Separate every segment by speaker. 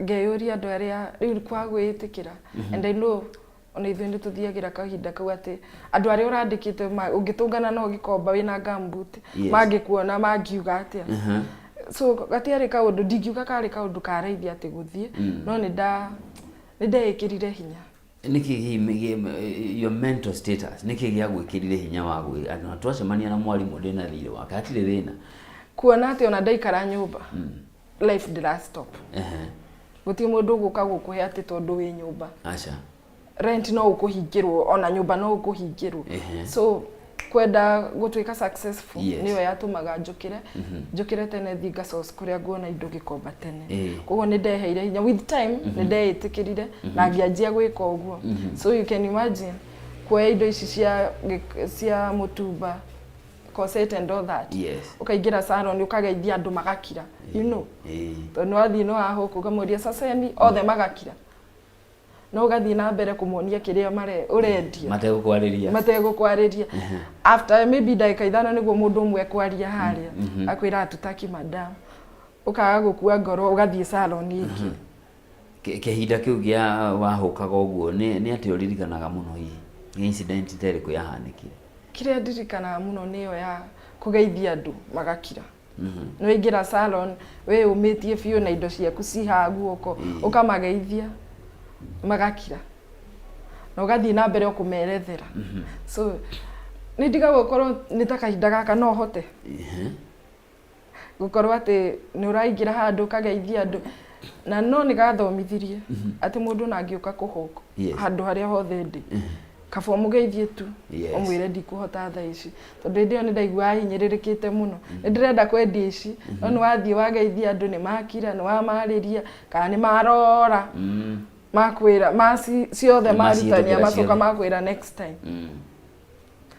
Speaker 1: Ngeyũria andũ arĩa rĩu kwaga gwĩĩtĩkĩra, and I know ona ithuĩ nĩ tũthiagĩra kahinda kau atĩ andũ arĩa ũrandĩkĩte ũngĩtũngana nao Gĩkomba wĩna gumboot, mangĩkuona mangiuga atĩa? So gatiarĩ kaũndũ, ndingiuga karĩ kaũndũ ka raithi atĩ gũthiĩ, no nĩ nda nĩ ndeĩkĩrire hinya.
Speaker 2: Nĩkĩ your mental status, nĩkĩ gĩagwĩkĩrire hinya wa gwĩ na twacemania na mwarimũ ndĩna thirĩ wake, hatirĩ thĩna?
Speaker 1: Kuona atĩ ona ndaikara nyũmba, life ndĩra stop. Gũtirĩ mũndũ ũgũka gũkũhe atĩ tondũ wĩ nyũmba.
Speaker 2: Aca.
Speaker 1: Rent no ũkũhingĩrwo, ona nyũmba no ũkũhingĩrwo. So kwenda gũtuĩka successful nĩyo yatũmaga njũkĩre, njũkĩre tene, thiĩ nga source kũrĩa nguona indo Gĩkomba tene. Koguo nĩ ndeheire hinya with time, nĩ ndeĩtĩkĩrire na ngĩanjia gwĩka ũguo. So you can imagine kuoya indo ici cia mũtumba, corset and all that, ũkaingĩra salon, ũkageithia andũ magakira, tondũ nĩ wathiĩ nĩ wahũka, ũkamũria saseni, othe magakira, no ũgathiĩ na mbere kũmonia kĩrĩa mare ũrendia.
Speaker 2: Mategũkwarĩria.
Speaker 1: Mategũkwarĩria. After maybe ndagĩka 5 nĩguo mũndũ ũmwe ekwaria harĩa, akwĩra, "Hatutaki, madam." Ũkaga gũkua ngoro, ũgathiĩ salon ĩngĩ.
Speaker 2: Kĩhinda kĩu gĩa wahũkaga ũguo, nĩ atĩa ũririkanaga mũno? Hihi nĩ incident ta ĩrĩkũ yahanĩkire?
Speaker 1: Kĩrĩa ndirikanaga mũno nĩyo ya kũgeithia andũ magakira. Nĩ waingĩra salon wĩyũmĩtie biũ na indo ciaku ci haha guoko, ũkamageithia magakira, na ũgathiĩ na mbere o kũmerethera. So nĩ ndigagwo korwo nĩ ta kahinda gaka no hote gũkorwo atĩ nĩ ũraingĩra handũ ũkageithia andũ, na no nĩ gathomithirie atĩ mũndũ ona angĩũka kũhũka handũ harĩa hothe ndĩ, kaba ũmũgeithie tu, ũmwĩre ndikũhota thaa ici, tondũ hĩndĩ ĩyo nĩ ndaiguaga hinyĩrĩrĩkĩte mũno, nĩ ndĩrenda kwendia ici, no nĩ wathiĩ wageithia andũ nĩ makira, nĩ wamarĩria kana nĩ marora, makwĩra maci ciothe.
Speaker 2: Nĩ
Speaker 1: marutania
Speaker 2: maciĩtĩkĩra
Speaker 1: macoka
Speaker 2: ciothe.
Speaker 1: Makwĩra next time.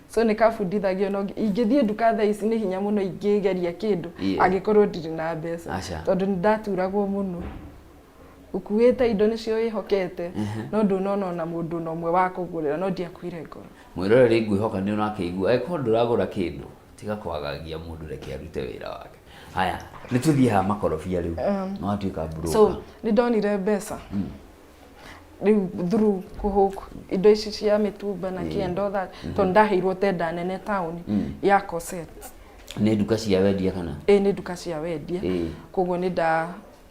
Speaker 1: So nĩ kabundithagio, no ingĩthiĩ nduka thaa ici nĩ hinya mũno ingĩgeria kĩndũ angĩkorwo ndirĩ na mbeca,
Speaker 2: Aca.
Speaker 1: tondũ nĩ ndaturagwo mũno. Ũkuĩte indo nĩcio wĩhokete, no ndũnona ona mũndũ ona ũmwe wa kũgũrĩra, no ndiakuire ngoro.
Speaker 2: Mwĩroreri, ngwĩhoka nĩ ũrakĩigua. Angĩkorwo ndũragũra kĩndũ, tiga kwagagia mũndũ, reke arute wĩra wake. Haya, nĩ tũthiĩ haha makorobia rĩu, nĩ watuĩka broker.
Speaker 1: So nĩ ndonire mbeca rĩu through kũhũk indo ici cia mĩtumba na kĩ and all that, tondũ ndaheirwo tenda nene taũni ya corset.
Speaker 2: Nĩ nduka cia wendia kana?
Speaker 1: Ĩ, nĩ nduka cia wendia. Koguo nĩ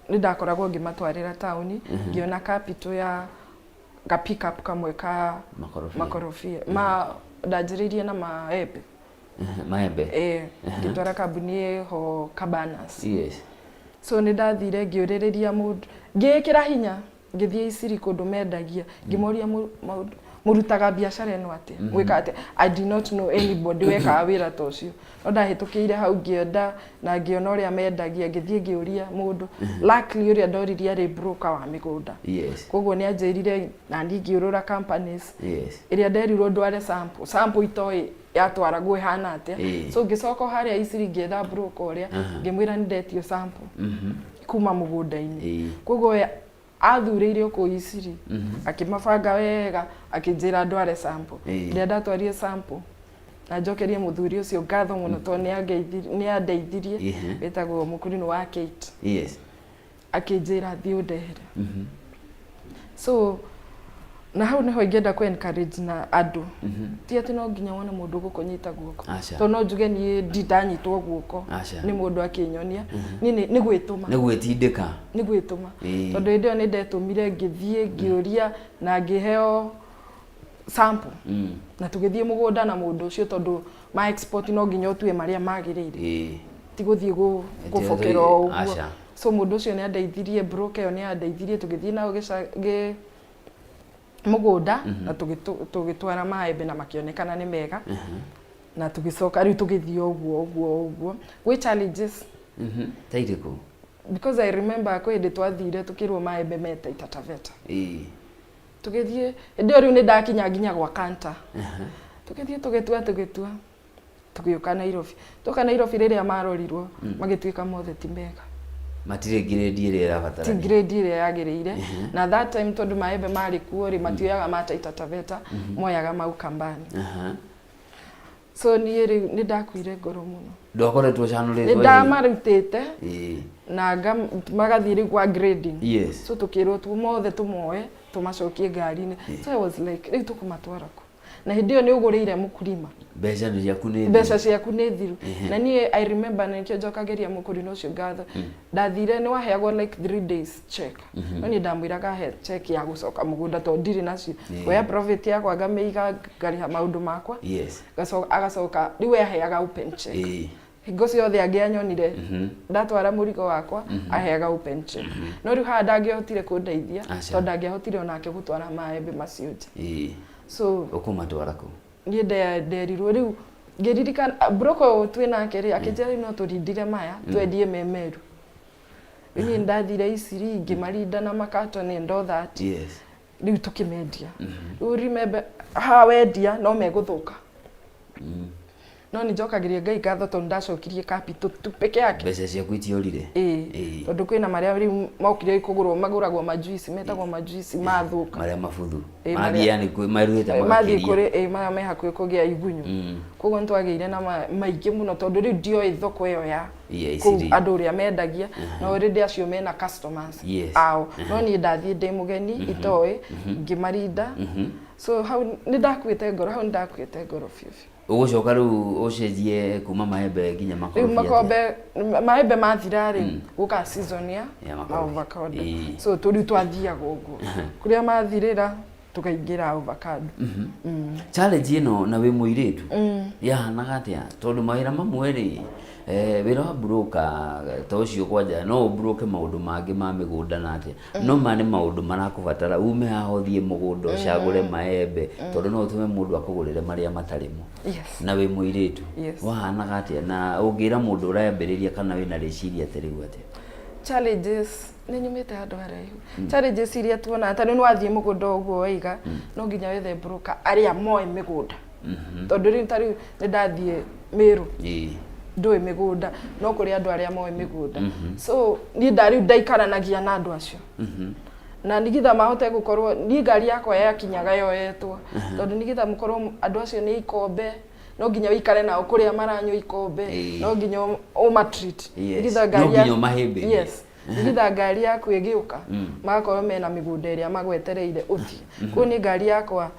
Speaker 1: ndakoragwo ngĩmatwarĩra taũni, ngĩona capital ya ga pick up kamwe ka
Speaker 2: makorobia.
Speaker 1: Makorobia ma ndanjĩrĩirie na maembe.
Speaker 2: Maembe.
Speaker 1: Ĩ, ngĩtwara kambuni ĩho Cabanas. So nĩ ndathire ngĩũrĩrĩria mũndũ, ngĩĩkĩra hinya, ngĩthiĩ Isiri kũndũ mendagia, ngĩmoria, "Mũrutaga biacara ĩno atĩa? Mwĩkaga atĩa?" I did not know anybody wekaga wĩra ta ũcio, no ndahĩtũkĩire hau ngĩenda na ngĩona ũrĩa mendagia, ngĩthiĩ ngĩũria mũndũ. Luckily ũrĩa ndoririe arĩ broker wa mĩgũnda. Koguo nĩ anjĩrire na niĩ ngĩũrũra companies ĩrĩa nderirwo ndware sample, sample itoĩ yatwaragwo ĩhana atĩa. So ngĩcoka o harĩa Isiri, ngĩetha broker ũrĩa, ngĩmwĩra nĩ ndetio sample kuma mũgũnda-inĩ. Koguo we athurĩire o kũu Isiri, akĩmabanga wega, akĩnjĩra ndware sample. Rĩrĩa ndatwarire sample, na njokerie mũthuri ũcio ngatho mũno tondũ nĩ andeithirie, wĩtagwo Mũkũrinũ wa Kate, akĩnjĩra thiĩ ũndehere. So na hau nĩho ingĩenda kũ encourage na andũ, ti atĩ no nginya wone mũndũ ũgũkũnyita guoko.
Speaker 2: Aca.
Speaker 1: Tondũ no njuge niĩ ndanyitwo guoko
Speaker 2: Aca.
Speaker 1: nĩ mũndũ akĩnyonia, niĩ nĩ gwĩtũma.
Speaker 2: Nĩ gwĩtindĩka.
Speaker 1: Nĩ gwĩtũma, tondũ hĩndĩ ĩyo nĩ ndetũmire, ngĩthiĩ ngĩũria na ngĩheo sample, na tũgĩthiĩ mũgũnda na mũndũ ũcio, tondũ ma export no nginya ũtue marĩa magĩrĩire, ti gũthiĩ gũbokera o ũguo.
Speaker 2: Aca.
Speaker 1: So mũndũ ũcio nĩ andeithirie, broker ĩyo nĩ andeithirie, tũgĩthiĩ nao mũgũnda na tũgĩtwara maembe na makĩonekana nĩ mega, na tũgĩcoka rĩu tũgĩthiĩ o ũguo ũguo ũguo gwĩ challenges.
Speaker 2: Ta irĩkũ?
Speaker 1: Because I remember kwĩ hĩndĩ twathire tũkĩrwo maembe me Taita Taveta. Tũgĩthiĩ hĩndĩ ĩyo rĩu nĩ ndakinya nginya gwa kanta, tũgĩthiĩ tũgĩtua tũgĩtua, tũgĩũka Nairobi. Twoka Nairobi, rĩrĩa marorirwo magĩtuĩka mothe ti mega.
Speaker 2: Matirĩ grade ĩrĩa
Speaker 1: Ti
Speaker 2: ĩrabatarania.
Speaker 1: Grade ĩrĩa yagĩrĩire. Na that time tondũ maembe marĩ kuo rĩ, matioyaga ma Taita Taveta, moyaga mau Kambani. So niĩ rĩu nĩ ndakuire ngoro mũno.
Speaker 2: Ndwakoretwo ũcanũrĩtwo?
Speaker 1: Nĩ ndamarutĩte. Na magathiĩ rĩu kwa grading. So tũkĩrwo tu mothe tũmoe tũmacokie ngari-inĩ. So I was like, rĩu tũkũmatwara kũ na hĩndĩ ĩyo nĩ ũgũrĩire mũkulima?
Speaker 2: Mbeca nĩ ciaku nĩ
Speaker 1: Mbeca ciaku nĩ thiru. Na niĩ I remember, na nĩkĩo njokagĩria mũkũrina ũcio ngatho, ndathire nĩ waheagwo like 3 days check, no niĩ ndamwĩraga he check ya gũcoka mũgũnda tondũ ndirĩ nacio. Ngoya profit yakwa, ngamĩiga, ngarĩha maũndũ makwa. Agacoka rĩu we aheaga open check. Hingo ciothe angĩanyonire ndatwara mũrigo wakwa, aheaga open check. No rĩu haha ndangĩahotire kũndeithia.
Speaker 2: Aca.
Speaker 1: Tondũ ndangĩahotire onake gũtwara maembe macio nja. So
Speaker 2: Ũkũmatwara kũ?
Speaker 1: Niĩ nderirwo rĩu ngĩririkana broker ũyũ twĩ nake rĩ, akĩnjĩra rĩu no tũrindire maya twendie me meru. Rĩu niĩ ndathire Isiri ngĩmarinda na makatoni and all that. Rĩu tũkĩmendia. Rĩu remember, haha wendia no megũthũka. No nĩ njokagĩria Ngai ngatho tondũ ndacokirie capital tu peke yake.
Speaker 2: Mbeca ciaku itiorire.
Speaker 1: Ĩĩ, tondũ kwĩna marĩa rĩu mokire kũgũrwo, magũragwo majuici, metagwo majuici, mathũka.
Speaker 2: Marĩa mabuthu.
Speaker 1: Ĩĩ,
Speaker 2: mathiĩ yani maruhĩte
Speaker 1: mathiĩ
Speaker 2: magakĩria.
Speaker 1: Kũrĩ marĩa me hakuhĩ kũgĩa igunyũ. Koguo nĩ twagĩire na maingĩ mũno tondũ rĩu ndioĩ thoko ĩyo ya
Speaker 2: Ya
Speaker 1: kũu
Speaker 2: Isiri.
Speaker 1: andũ ũrĩa mendagia, na already acio mena customers ao, no niĩ ndathiĩ ndĩ mũgeni itoĩ, ngĩmarinda. So hau nĩ ndakuĩte ngoro, hau nĩ ndakuĩte ngoro biũ biũ.
Speaker 2: Ũgũcoka rĩu ũcenjie kuma maembe nginya
Speaker 1: Rĩu
Speaker 2: makorobia atĩa?
Speaker 1: Makombe maembe mathira rĩ, gũka season ya
Speaker 2: Ya makorobia.
Speaker 1: Avocado. So rĩu twathiaga ũguo kũrĩa mathirĩra tũkaingĩra avocado.
Speaker 2: Challenge ĩno na wĩ mũirĩtu yahanaga atĩa? Tondũ mawĩra mamwe rĩ, wĩra wa broker ta ũcio kwanja no ũbroke maũndũ mangĩ ma mĩgũnda na atĩa, no maya nĩ maũndũ marakũbatara ume haha ũthiĩ mũgũnda ũcagũre maembe, tondũ no ũtũme mũndũ akũgũrĩre marĩa matarĩ mo. Na wĩ mũirĩtu. Wahanaga atĩa na ũngĩra mũndũ ũrambĩrĩria kana wĩna rĩciria ta rĩu atĩa?
Speaker 1: Challenges, nĩ nyumĩte handũ haraihu. Challenges iria tuonaga, ta rĩu nĩ wathiĩ mũgũnda ũguo waiga, no nginya wethe broker arĩa moĩ mĩgũnda, tondũ rĩu ta rĩu nĩ ndathiĩ Mĩrũ, ndũĩ mĩgũnda, no kũrĩ andũ arĩa moĩ mĩgũnda. So niĩ rĩu ndaikaranagia na andũ acio na nĩgetha mahote gũkorwo niĩ ngari yakwa yakinyaga yoetwo, tondũ nĩgetha mũkorwo andũ acio nĩ ikombe, no nginya ũikare nao kũrĩa maranyua ikombe. No nginya ũmatreat. Nĩgetha
Speaker 2: No
Speaker 1: ngari
Speaker 2: nginya ũmahĩmbĩrie.
Speaker 1: Yes, nĩgetha ngari yaku ĩgĩũka magakorwo mena mĩgũnda ĩrĩa magwetereire ũthiĩ. Koguo nĩ ngari yakwa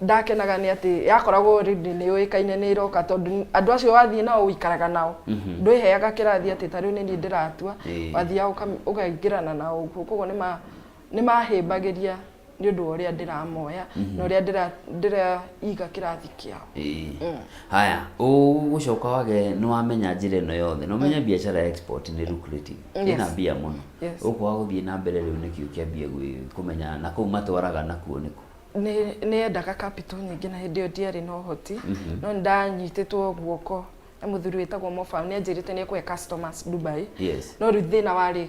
Speaker 1: ndakenaga nĩ atĩ yakoragwo already nĩ yũĩkaine nĩ ĩroka, tondũ andũ acio wathiĩ nao ũikaraga nao, ndwĩheaga kĩrathi atĩ ta rĩu nĩ niĩ ndĩratua. Wathiaga ũkaingĩrana nao ũguo. Koguo nĩ mahĩmbagĩria nĩ ũndũ wa ũrĩa ndĩramoya na ũrĩa ndĩraiga kĩrathi kĩao.
Speaker 2: Haya, ũgũcoka wage nĩ wamenya njĩra ĩno yothe na ũmenye biacara ya export nĩ lucrative, ĩna mbia mũno. Ũkwaga gũthiĩ na mbere rĩu nĩkĩ ũkĩambia kũmenya na kũu matwaraga nakuo nĩkũ?
Speaker 1: Nĩ yendaga capital nyingĩ, na hĩndĩ ĩyo ndiarĩ na ũhoti, no nĩ ndanyitĩtwo guoko nĩ mũthuri wĩtagwo Mofa. Nĩ anjĩrĩte nĩ ekũhe customers Dubai. No rĩu thĩna warĩ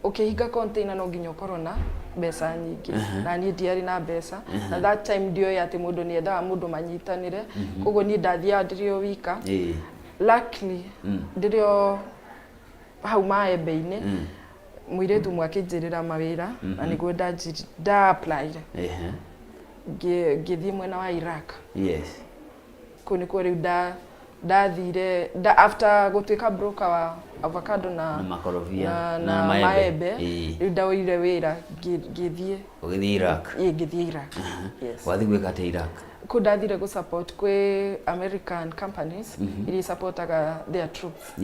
Speaker 1: ũkĩhinga container no nginya ũkorwo na mbeca nyingĩ, na niĩ ndiarĩ na mbeca. Na that time ndioĩ atĩ mũndũ nĩ endaga mũndũ manyitanĩre. Koguo niĩ ndathiaga ndĩrĩ o wika. Luckily, ndĩrĩ o hau maembe-inĩ, mũirĩtu ũmwe akĩnjĩrĩra mawĩra na nĩguo nda applyire. Ngĩthiĩ mwena wa Iraq. Kũu nĩkuo rĩu ndathire after gũtuĩka broker wa avocado na
Speaker 2: Na makorobia.
Speaker 1: Na
Speaker 2: na maembe.
Speaker 1: Maembe. Rĩu ndaũire wĩra ngĩthiĩ.
Speaker 2: Ũgĩthiĩ Iraq?
Speaker 1: Ĩĩ, ngĩthiĩ Iraq, yes.
Speaker 2: Wathiĩ gwĩka atĩa Iraq?
Speaker 1: Kũu ndathire gũ support kwĩ American companies iria supportaga their troops,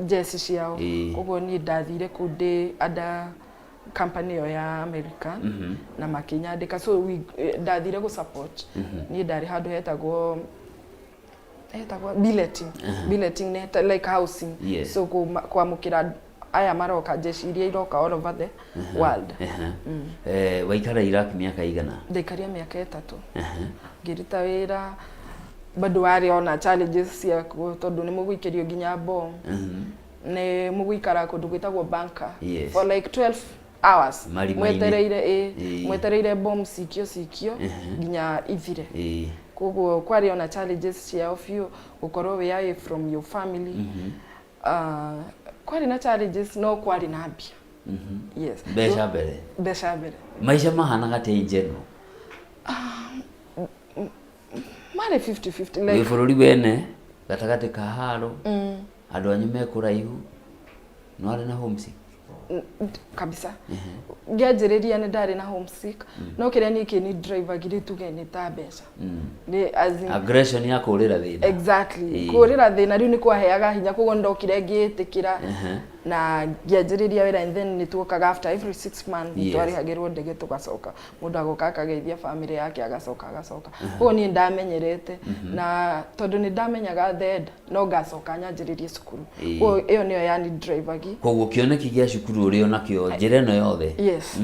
Speaker 1: jeci ciao. Koguo niĩ ndathire kũu ndĩ under company ĩyo ya America na makĩnyandĩka. So ndathire gũ support. Niĩ ndarĩ handũ hetagwo billeting. Billeting nĩ like housing. So kwamũkĩra aya maroka, jeshi iria iroka all over the world.
Speaker 2: Waikara Iraq mĩaka igana?
Speaker 1: Ndaikaria mĩaka 3 ngĩruta wĩra. Bado warĩ ona challenges ciakuo, tondũ nĩ mũgũikĩrio nginya bomb, nĩ mũgũikara kũndũ gwĩtagwo bunker for like 12 hours.
Speaker 2: Marima-inĩ.
Speaker 1: Mwetereire ĩ mwetereire bomb cikio cikio nginya ithire. Koguo kwarĩ ona challenges ciao biũ, gũkorwo wĩ away from your family. Kwarĩ na challenges, no kwarĩ na mbia, yes.
Speaker 2: Mbeca mbere.
Speaker 1: Mbeca mbere.
Speaker 2: Maica mahanaga atĩa in general?
Speaker 1: Marĩ 50-50.
Speaker 2: Wĩ
Speaker 1: Like
Speaker 2: bũrũri wene. Gatagatĩ ka haro, andũ anyu me kũraihu, nĩ warĩ na homesick?
Speaker 1: Kabisa. Ngĩanjĩrĩria nĩ ndarĩ na homesick, no kĩrĩa niĩ kĩni drive rĩ, tuge nĩ ta mbeca. Nĩ as in,
Speaker 2: Aggression ya kũrĩra thĩna.
Speaker 1: Exactly. Kũrĩra thĩna rĩu nĩ kwaheaga hinya, koguo nĩ ndokire ngĩĩtĩkĩra na ngĩanjĩrĩria wĩra, and then nĩ tuokaga after every 6 months, twarĩhagĩrwo ndege tũgacoka, mũndũ agoka akageithia family yake, agacoka agacoka. Koguo niĩ ndamenyerete, na tondũ nĩ ndamenyaga the end no ngacoka nyanjĩrĩrie cukuru. Koguo ĩyo nĩyo yani drivagi.
Speaker 2: Koguo kĩoneki gĩa cukuru ũrĩ o nakĩo njĩra ĩno yothe?
Speaker 1: Yes.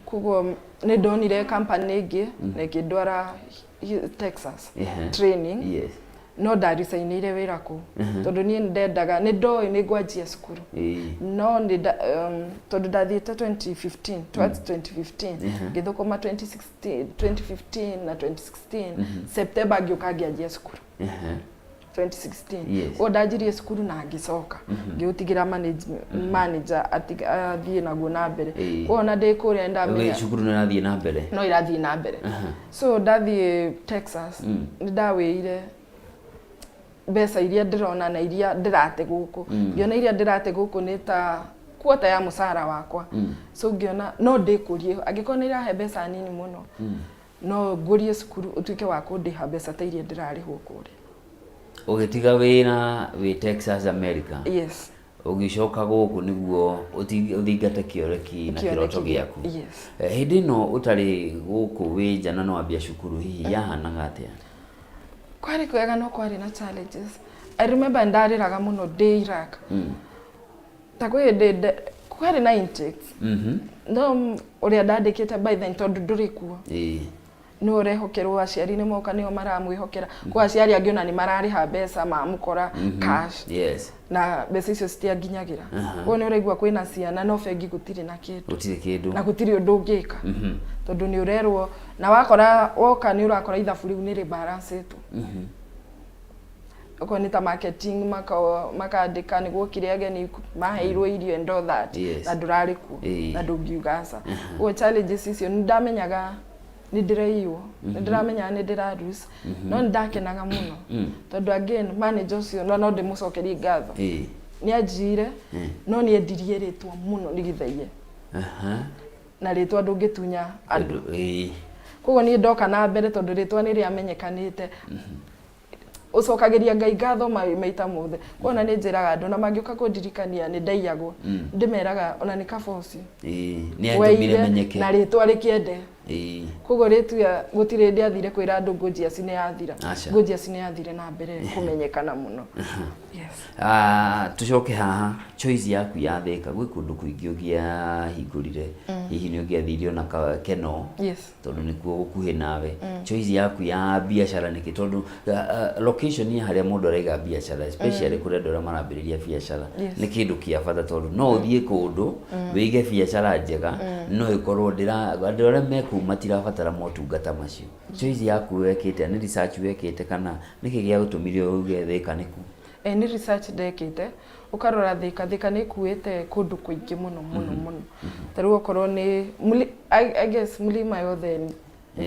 Speaker 1: Koguo nĩ ndonire company ĩngĩ na ĩkĩndwara Texas training. No ndaricainĩire wĩra kũu tondũ niĩ ndendaga, nĩ ndoĩ nĩ ngwanjia cukuru. No nĩ tondũ ndathiĩte 2015, towards 2015, ngĩthũkũma 2016, 2015 na 2016 September ngĩũka ngĩanjia cukuru 2016. Koguo ndanjirie cukuru na ngĩcoka ngĩũtigĩra manager athiĩ naguo na mbere. Koguo ona ndĩ kũrĩa nĩndamenya
Speaker 2: Wĩ cukuru nĩ ĩrathiĩ na mbere.
Speaker 1: No irathiĩ na mbere. So ndathiĩ Texas, nĩ ndawĩire mbeca iria ndĩrona na iria ndĩrate gũkũ, ngĩona iria ndĩrate gũkũ nĩ ta quarter ya mũcara wakwa. So ngĩona no ndĩkũrie, angĩkorwo nĩ irahe mbeca nini mũno, no ngũrie cukuru ũtuĩke wa kũndĩha mbeca ta iria ndĩrarĩhwo kũrĩa.
Speaker 2: Ũgĩtiga wĩra wĩ Texas, America?
Speaker 1: Yes.
Speaker 2: Ũgĩcoka gũkũ nĩguo ũthingate kĩoneki na kĩroto
Speaker 1: Kĩoneki.
Speaker 2: gĩaku?
Speaker 1: Yes.
Speaker 2: Hĩndĩ ĩno ũtarĩ gũkũ, wĩ nja na nĩwambia cukuru, hihi yahanaga atĩa?
Speaker 1: Kwarĩ kwega, no kwarĩ na challenges. I remember ndarĩraga mũno ndĩ Iraq. Ta kwĩ hĩndĩ kwarĩ na intakes, no ũrĩa ndandĩkĩte by then, tondũ ndũrĩ kuo, nĩ ũrehokerwo, aciari nĩ moka, nĩo maramwĩhokera. Kwa aciari angĩ ona nĩ mararĩha mbeca mamũkora cash, na mbeca icio citianginyagĩra. Koguo nĩ ũraigua kwĩna ciana no bengi gũtirĩ na kĩndũ.
Speaker 2: Gũtirĩ kĩndũ.
Speaker 1: Na gũtirĩ ũndũ ũngĩka tondũ nĩ ũrerwo, na wakora woka nĩ ũrakora ithabu rĩu nĩ rĩbalancĩtwo. Okorwo nĩ ta marketing, makandĩka nĩ gwokire ageni maheirwo irio and all that, na ndũrarĩ kuo, na ndũngiuga aca. Koguo challenges icio, nĩ ndamenyaga nĩ ndĩraiywo, nĩ ndĩramenyaga nĩ ndĩra lose, no nĩ ndakenaga mũno tondũ again manager ũcio no ndĩmũcokerie ngatho. Nĩ anjire, no nĩ endirie rĩtwa mũno nĩ gĩthaiye, na rĩtwa ndũngĩtunya andũ. Koguo niĩ ndoka na mbere, tondũ rĩtwa nĩ rĩamenyekanĩte, ũcokagĩria Ngai ngatho maita mothe. Kuona nĩ njĩraga andũ, na mangĩũka kũndirikania nĩ ndaiyagwo, ndĩmeraga ona nĩ kaba ũcio
Speaker 2: Nĩ atũmire
Speaker 1: weire
Speaker 2: menyeke
Speaker 1: na rĩtwa rĩkĩende. Koguo rĩtwa gũtirĩ hĩndĩ athire kwĩra andũ Gorgeous nĩ yathira.
Speaker 2: Aca.
Speaker 1: Gorgeous nĩ yathire na mbere kũmenyekana mũno, yes.
Speaker 2: Ah, tucoke haha choice yaku ya Thika, gwĩ kũndũ kũingĩ ũngĩahingũrire, hihi nĩ ũngĩathire ona Keno, tondũ nĩkuo gũkuhĩ nawe. Choice yaku ya biacara nĩkĩ? Tondũ location ya harĩa mũndũ araiga biacara, especially kũrĩ andũ arĩa marambĩrĩria biacara, nĩ kĩndũ kĩa bata, tondũ no ũthiĩ kũndũ wĩige biacara njega, no ĩkorwo andũ arĩa me kũu matirabatara motungata macio. Choice yaku wekĩte nĩ research wekĩte, kana nĩkĩ gĩagũtũmire uge Thika nĩkuo?
Speaker 1: E, nĩ research ndekĩte. Ũkarora Thika, Thika nĩ ĩkuĩte kũndũ kũingĩ mũno mũno mũno. Ta rĩu okorwo nĩ I guess mlima yothe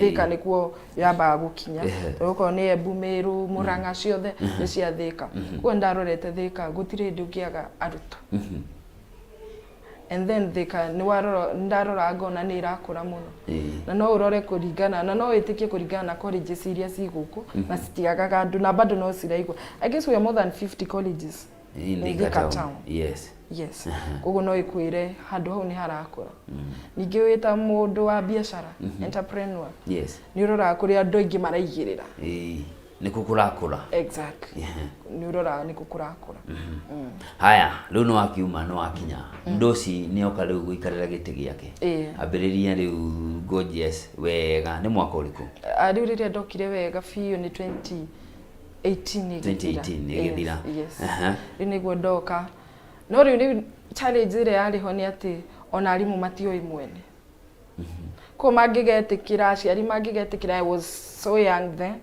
Speaker 1: Thika nĩkuo yambaga gũkinya. Rĩu okorwo nĩ Embu, Meru, Murang'a, ciothe nĩ cia Thika. Koguo ndarorete Thika gũtirĩ hĩndĩ ũngĩaga arutwo, and then Thika nĩ warora, ndarora ngona nĩ ĩrakũra mũno, na no ũrore kũringana na no wĩtĩkie kũringana na colleges iria ci gũkũ, na citiagaga andũ, na bado no ciraigua. I guess we are more than 50 colleges
Speaker 2: In
Speaker 1: in
Speaker 2: Thika
Speaker 1: Thika
Speaker 2: town.
Speaker 1: Town. Yes, koguo no ĩkwĩre handũ hau nĩ harakũra. Ningĩ wĩ ta mũndũ wa biacara, entrepreneur, nĩ ũroraga kũrĩa andũ aingĩ maraigĩrĩra.
Speaker 2: Nĩkuo kũrakũra.
Speaker 1: Exactly, nĩ ũroraga nĩkũ kũrakũra.
Speaker 2: Haya, rĩu nĩ wakiuma, nĩ wakinya ndoci, nĩ oka rĩu gũikarĩra gĩtĩ gĩake. Ambĩrĩria rĩu Gorgeous wega nĩ mwaka ũrĩkũ?
Speaker 1: Ah, rĩu rĩrĩa ndokire wega biũ nĩ 2018 ĩgĩthira.
Speaker 2: 2018 ĩgĩthira.
Speaker 1: Yes. Rĩu nĩguo ndoka, no rĩu challenge ĩrĩa yarĩ ho nĩ atĩ ona arimũ matioĩ mwene. Koguo mangĩgetĩkĩra, aciari mangĩgetĩkĩra, I was so young then.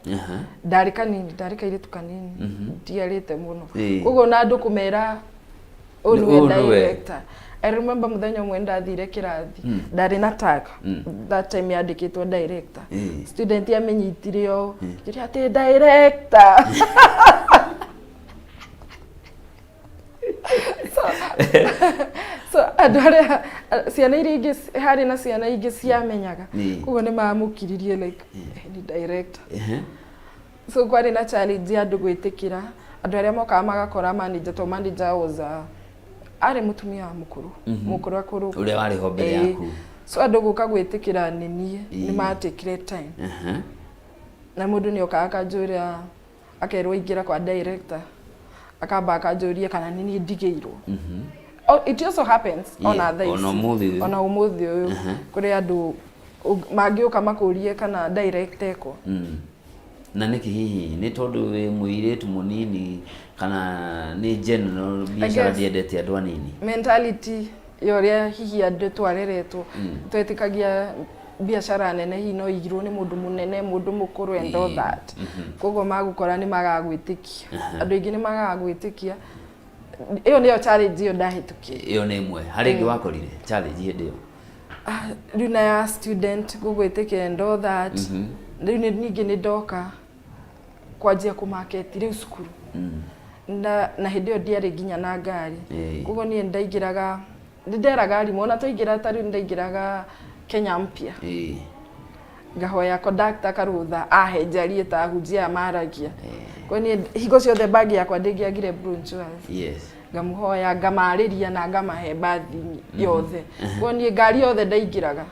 Speaker 1: Ndarĩ kanini, ndarĩ kairĩtu kanini, ndiarĩte mũno. Koguo ona andũ kũmera ũyũ
Speaker 2: Ũyũ
Speaker 1: nĩwe
Speaker 2: nĩwe.
Speaker 1: Director. I remember mũthenya ũmwe ndathire kĩrathi, ndarĩ na tag, that time yandĩkĩtwo director. Student amenyitire o, njĩra atĩ director. So andũ arĩa, ciana iria ingĩ harĩ na ciana ingĩ ciamenyaga. Koguo nĩ mamũkiririe like, "Eh, nĩ director." So kwarĩ na challenge ya andũ gwĩtĩkĩra, andũ arĩa mokaga magakora manager, to manager was a arĩ mũtumia mũkũrũ, mũkũrũ akũrũ.
Speaker 2: Ũrĩa warĩ ho mbere yaku.
Speaker 1: So andũ gũka gwĩtĩkĩra nĩ niĩ, nĩ matekire time. Na mũndũ nĩ okaga akanjũria, akerwo ingĩra kwa director, akamba akanjũria kana nĩ niĩ ndigĩirwo. Oh, it also happens ona thaa ici.
Speaker 2: Ona ũmũthĩ ũyũ.
Speaker 1: Ona ũmũthĩ ũyũ kũrĩ andũ mangĩũka makũrie kana director eko.
Speaker 2: Na nĩkĩ hihi? Nĩ tondũ wĩ mũirĩtu mũnini kana nĩ general biacara ndĩendete andũ anini?
Speaker 1: Mentality ya ũrĩa hihi andũ twareretwo, twetĩkagia biacara nene hihi no igirwo nĩ mũndũ mũnene, mũndũ mũkũrũ and all that. Koguo magũkora nĩ magaga gwĩtĩkia, andũ aingĩ nĩ magaga gwĩtĩkia. Ĩyo nĩyo challenge ĩyo ndahĩtũkire.
Speaker 2: Ĩyo nĩ ĩmwe. Harĩ ĩngĩ wakorire challenge hĩndĩ ĩyo?
Speaker 1: Ah, rĩu na ya student gũgwĩtĩkĩra and all that. Rĩu ningĩ nĩ ndoka kwanjia kũmarket rĩu cukuru, na hĩndĩ ĩyo ndiarĩ nginya na ngari. Koguo niĩ ndaingĩraga, nĩ nderaga arimũ ona twaingĩra, ta rĩu ndaingĩraga Kenya Mpya, ngahoya conductor karũtha ahe njarie ta ahunjia aya maragia. Koguo niĩ hingo ciothe bag yakwa ndĩngĩagire brochures. Ngamuhoya, ngamarĩria na ngamahe bathi yothe. Koguo niĩ ngari yothe ndaingĩraga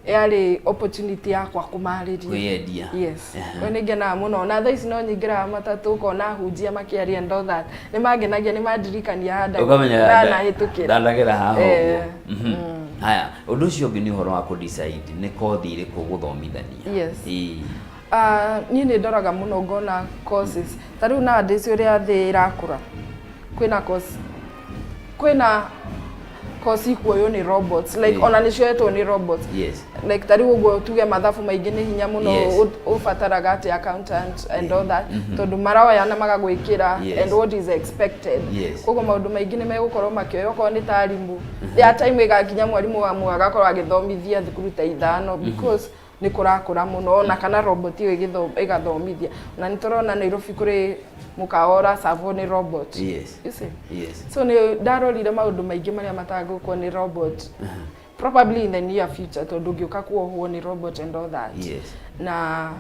Speaker 1: yarĩ opportunity yakwa kũmarĩria.
Speaker 2: Kwĩyendia.
Speaker 1: Yes. Koguo nĩ ngenaga mũno na thaa ici no nyingĩraga matatũ ũkona ahunjia makĩaria and all that, nĩ mangenagia, nĩ mandirikania handa
Speaker 2: ũkamenya
Speaker 1: ndanahĩtũkĩra.
Speaker 2: Ndanagera haha.
Speaker 1: Eh.
Speaker 2: Ũguo. Haya, ũndũ ũcio ũngĩ nĩ ũhoro wa kũ-decide nĩ kothi ĩrĩkũ ũgũthomithania.
Speaker 1: Yes. Ah, niĩ nĩ ndoraga mũno ngona courses ta rĩu nowadays ũrĩa thĩ ĩrakũra, kwĩna course ikuoywo nĩ robots, like ona nĩ cioetwo nĩ robots. Like ta rĩu ũguo tuge mathabu maingĩ nĩ hinya mũno. Ũbataraga atĩ accountant and all that, tondũ maroya na magagwĩkĩra and what is expected. Koguo maũndũ maingĩ nĩ megũkorwo makĩoya, okorwo nĩ ta arimũ, there time ĩgakinya mwarimũ wa mwe agakorwo agĩthomithia thukuru ta ithano, because nĩ kũrakũra mũno, ona kana robot ĩyo ĩgathomithia. Na nĩ tũrona Nairobi kũrĩ mũkawa ũracabwo nĩ robot. You see? So nĩ ndarorire maũndũ maingĩ marĩa matangũkwo nĩ robot probably in the near future, tondũ ũngĩũka kuohwo nĩ robot and all that. Na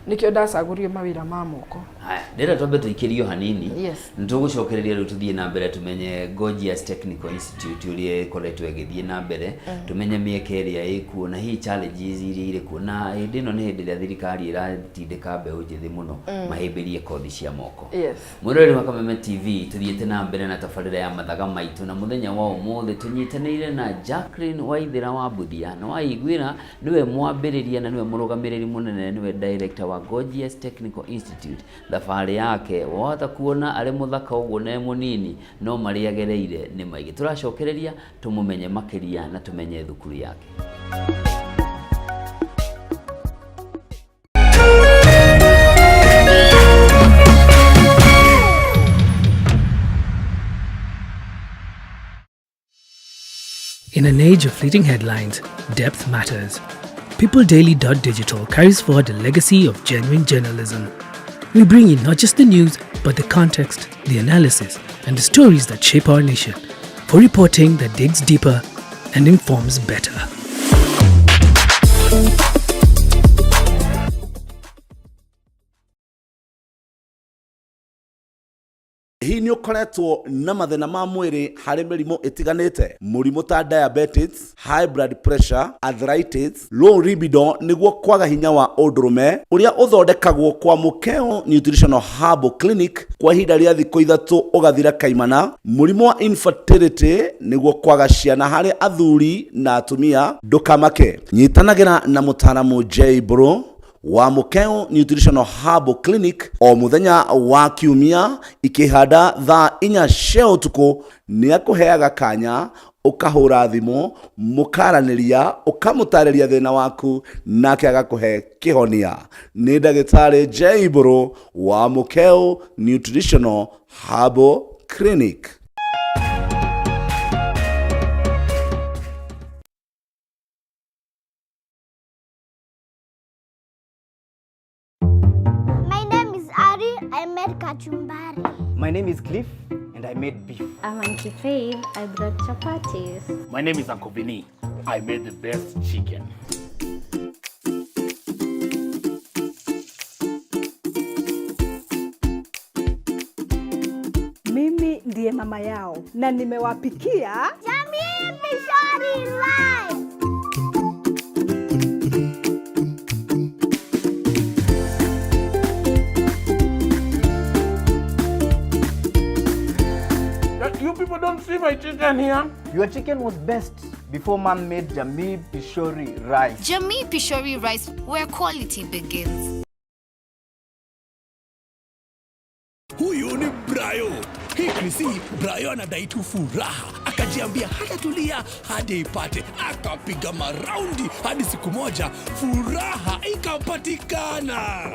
Speaker 1: nĩkĩo ndacagũrire mawĩra ma moko.
Speaker 2: Haya, ndĩrenda twambe tũikĩrio hanini. Nĩ tũgũcokereria rĩu tũthiĩ na mbere tũmenye Gorgeous Technical Institute ũrĩa ĩkoretwo ĩgĩthiĩ na mbere, tũmenye mĩeke ĩrĩa ĩkuo na hihi challenges iria irĩ kuo, na hĩndĩ ĩno nĩ hĩndĩ ĩrĩa thirikari ĩratindĩka mbeũ njĩthĩ mũno mahĩmbĩrie kothi cia moko. Mwĩroreri wa Kameme TV, tũthiĩte na mbere na tabarĩra ya mathaga maitũ, na mũthenya wa ũmũthĩ tũnyitanĩire na Jacqueline Waithĩra wa Mbuthia, na waiguĩra nĩwe mwambĩrĩria na nĩwe mũrũgamĩrĩri mũnene, nĩwe director wa Gorgeous Technical Institute. Thabarĩ yake wahota kuona arĩ mũthaka ũguo na e mũnini, no marĩa agereire nĩ maingĩ. Tũracokereria tũmũmenye makĩria na tũmenye thukuru yake.
Speaker 3: In an age of fleeting headlines, depth matters. PeopleDaily.digital carries forward the legacy of genuine journalism. We bring you not just the news, but the context, the analysis, and the stories that shape our nation. For reporting that digs deeper and informs better.
Speaker 4: Hihi nĩ ũkoretwo na mathĩna ma mwĩrĩ harĩ mĩrimũ ĩtiganĩte, mũrimũ ta diabetes, high blood pressure, arthritis, low libido, nĩguo kwaga hinya wa ũndũrũme, ũrĩa ũthondekagwo kwa Mũkeo Nutritional Herbal Clinic kwa ihinda rĩa thikũ 3 ũgathira kaimana, mũrimũ wa infertility, nĩguo kwaga ciana harĩ athuri na atumia? Ndũkamake, nyitanagĩra na mũtaaramu J Bro wa Mũkeo Nutritional Herbal Clinic o mũthenya wa kiumia ikĩhanda thaa 4 cia ũtukũ. Nĩ akũheaga kanya ũkahũra thimũ, mũkaranĩria, ũkamũtarĩria thĩna waku, nake agakũhe kĩhonia. Nĩ ndagĩtarĩ J Bro wa Mũkeo Nutritional Herbal Clinic.
Speaker 5: My name is Ari. I made kachumbari.
Speaker 6: My name is Cliff, and
Speaker 5: and I made beef.
Speaker 6: I'm Auntie Faith. I brought chapatis.
Speaker 7: My name is Uncle Vinny. I made the best chicken.
Speaker 8: Mimi ndiye mama yao na nimewapikia
Speaker 6: Jamii Pishori Rice.
Speaker 7: You people don't see my chicken here.
Speaker 5: Your chicken was best before mom made Jamii Pishori rice.
Speaker 9: Jamii Pishori rice, where quality begins.
Speaker 10: Huyu ni Brayo. Hii Krisi, Brayo anadai tu furaha, akajiambia hatatulia hadi ipate. Akapiga maraundi hadi siku moja furaha ikapatikana.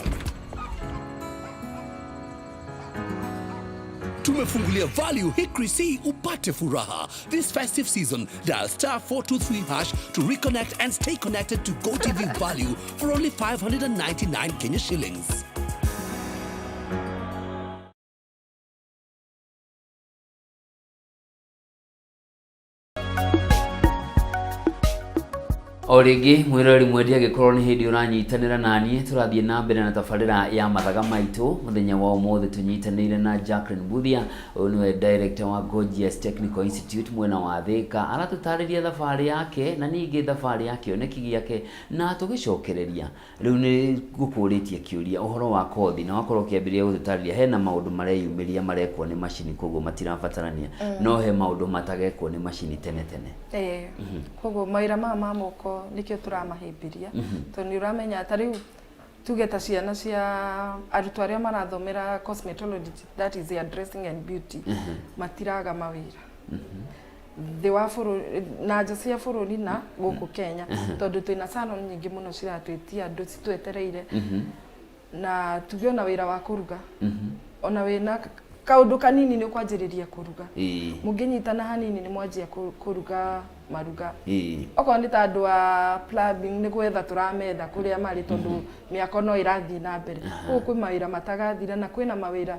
Speaker 10: Tumefungulia value hii Krisi upate furaha. This festive season, dial star 423 hash to reconnect and stay connected to GoTV Value for only 599 Kenya shillings.
Speaker 2: O rĩngĩ mwĩroreri mwendi, angĩkorwo nĩ hĩndĩ ũranyitanĩra naniĩ, tũrathiĩ na mbere na tabarĩra ya Mathaga Maitũ. Mũthenya wa ũmũthĩ tũnyitanĩire na Jacqueline Mbuthia. Ũyũ nĩwe director wa Gorgeous Technical Institute mwena wa Thĩka. Aratũtarĩria thabarĩ yake na ningĩ thabarĩ ya kĩoneki gĩake, na tũgĩcokereria rĩu nĩ ngũkũrĩtie kĩũria ũhoro wa kothi, na wakorwo ũkĩambĩrĩria gũtũtarĩria hena maũndũ mareyumĩria marekwo nĩ macini, koguo matirabatarania, no he maũndũ matagekwo nĩ macini tene tene.
Speaker 1: Ĩĩ, koguo mawĩra maya ma moko nĩkĩo tũramahĩmbĩria, tondũ nĩ ũramenya ta rĩu tuge ta ciana cia arutwo arĩa marathomera cosmetology, that is hair dressing and beauty, matiraga mawĩra thĩ wa bũrũri na nja cia bũrũri na gũkũ Kenya, tondũ twĩna salon nyingĩ mũno ciratwĩtia andũ citwetereire. Na tuge ona wĩra wa kũruga, ona wĩna kaũndũ kanini nĩ ũkwanjĩrĩria kũruga. Mũngĩnyitana hanini nĩ mwanjia kũruga maruga. Okorwo nĩ ta andũ a plumbing, nĩ gwetha tũrametha kũrĩa marĩ, tondũ mĩako no ĩrathiĩ na mbere. Koguo kwĩ mawĩra matagathira, na kwĩna mawĩra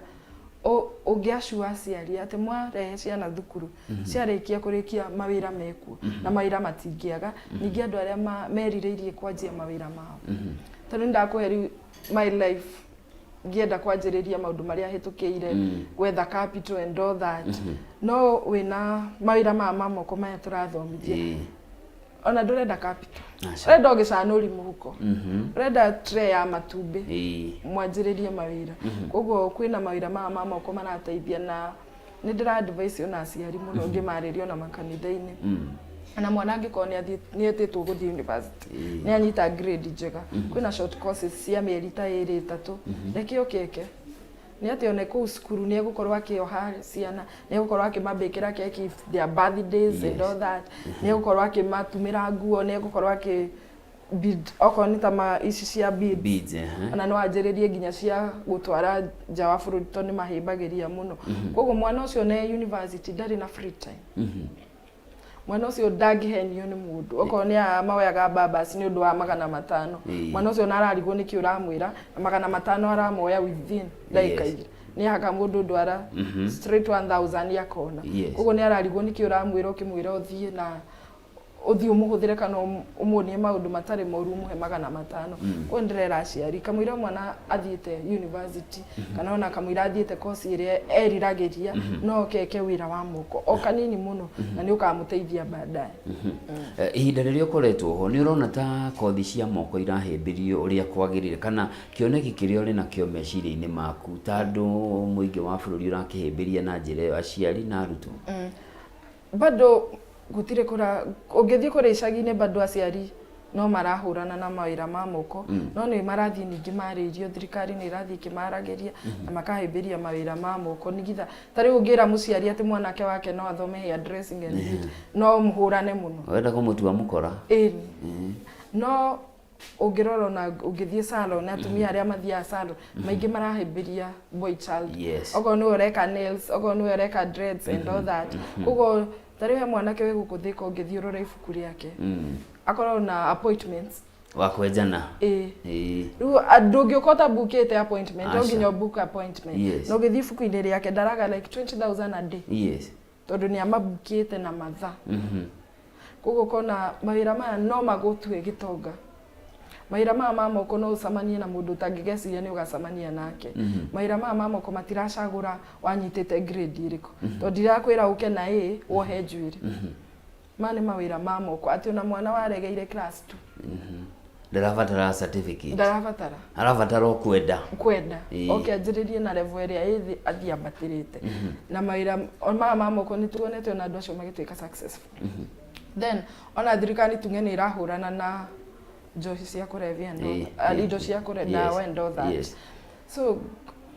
Speaker 1: ũngĩacua aciari atĩ mwarehe ciana thukuru, ciarĩkia kũrĩkia mawĩra mekuo, na mawĩra matingĩaga. Ningĩ andũ arĩa merirĩirie kwanjia mawĩra mao, tondũ nĩndakũhe rĩu my life ngĩenda kwanjĩrĩria maũndũ marĩa hĩtũkĩire, gwetha capital and all that, no wĩna mawĩra maya ma moko maya tũrathomithia, ona ndũrenda capital.
Speaker 2: Aca.
Speaker 1: Ũrenda o gĩcanũri mũhuko, ũrenda tray ya matumbĩ, mwanjĩrĩrie mawĩra. Koguo kwĩna mawĩra maya ma moko marateithia, na nĩ ndĩra advise ona aciari mũno ngĩmarĩria ona makanitha-inĩ, na mwana angĩkorwo nĩ etĩtwo gũthiĩ university, nĩ anyita grade njega, kwĩna short courses cia mĩeri ta ĩrĩ ĩtatũ, reke ũkeke nĩ atĩ one kũu cukuru nĩ egũkorwo akĩoha ciana, nĩ egũkorwo akĩmabĩkĩra keki if their birthdays and all that, nĩ egũkorwo akĩmatumĩra nguo, nĩ egũkorwo akĩ bead, okorwo nĩ ta ma ici cia beads.
Speaker 2: Beads.
Speaker 1: Ona no anjĩrĩrie nginya cia gũtwara nja wa bũrũri, tondũ nĩ mahĩmbagĩria mũno. Koguo mwana ũcio ne university ndarĩ na free time. Mwana ũcio ndangĩhenio nĩ mũndũ, okorwo nĩ aya maoyaga babas nĩ ũndũ wa 500. Mwana ũcio ona ararigwo nĩkĩ ũramwĩra na 500, aramoya within ndagĩka 2, nĩ ahaka mũndũ ndwara straight 1000 akona. Koguo nĩ ararigwo nĩkĩ ũramwĩra, ũkĩmwĩra ũthiĩ na ũthiĩ ũmũhũthĩre kana ũmuonie maũndũ matarĩ moru, ũmũhe 500. Koguo ndĩrera aciari kamũira mwana athiĩte university, kana ona kamũira athiĩte kosi ĩrĩa eriragĩria, no keke wĩra wa moko o kanini mũno, na nĩ ũkamũteithia baadaye.
Speaker 2: Ihinda rĩrĩa ũkoretwo ho, nĩ ũrona ta kothi cia moko irahĩmbĩrio ũrĩa kwagĩrĩire, kana kĩoneki kĩrĩa ũrĩ nakĩo meciria-inĩ maku, ta andũ mũingĩ wa bũrũri ũrakĩhĩmbĩria na njĩra ĩyo, aciari na arutwo?
Speaker 1: Bado gũtirĩ kũra ũngĩthiĩ kũrĩa icagi-inĩ, bado aciari no marahũrana na mawĩra ma moko, no nĩ marathiĩ ningĩ marĩirio, thirikari nĩ ĩrathiĩ ĩkĩmaragĩria na makahĩmbĩria mawĩra ma moko, nĩgetha ta rĩu ũngĩra mũciari atĩ mwanake wake no athome hair dressing and beauty, no mũhũrane mũno.
Speaker 2: Wenda kũmũtua mũkora.
Speaker 1: Ĩni, no ũngĩrora ona ũngĩthiĩ salon, atumia arĩa mathiaga salon maingĩ marahĩmbĩria boy child. Okorwo nĩwe ũreka nails, okorwo nĩwe ũreka dreads and all that. Koguo ta rĩu he mwanake wĩ gũkũ Thĩka, ũngĩthiĩ ũrore ibuku rĩake, akorwo na appointments
Speaker 2: Wa kwenjana.
Speaker 1: Ĩĩ.
Speaker 2: Ĩĩ.
Speaker 1: Rĩu ndũngĩũka ũtabukĩte appointment, no
Speaker 2: Aca.
Speaker 1: nginya ũbook appointment. Na ũgĩthiĩ ibuku-inĩ rĩake ndaraga like 20,000 a day. Tondũ nĩ amabukĩte na mathaa. Koguo ũkona mawĩra maya no magũtue gĩtonga. Mawĩra maya ma moko no ũcemanie na mũndũ ũtangĩgeciria nĩ ũgacemania nake. Mawĩra maya ma moko matiracagũra wanyitĩte grade ĩrĩkũ. Tondũ ndirakwĩra ũke na A wohe njuĩrĩ. Maya nĩ mawĩra ma moko atĩ ona mwana waregeire class 2.
Speaker 2: Ndarabatara certificate.
Speaker 1: Ndarabatara.
Speaker 2: Arabatara o kwenda.
Speaker 1: Kwenda.
Speaker 2: Ĩĩ.
Speaker 1: Oke anjĩrĩrie na level ĩrĩa ĩ thĩ athiĩ ambatĩrĩte. Na mawĩra maya ma moko nĩ tuonete ona andũ acio magĩtuĩka successful. Then ona thirikari tuge nĩ ĩrahũrana na njohi cia kũrebia and all that, indo cia kũre ndawa and all that. So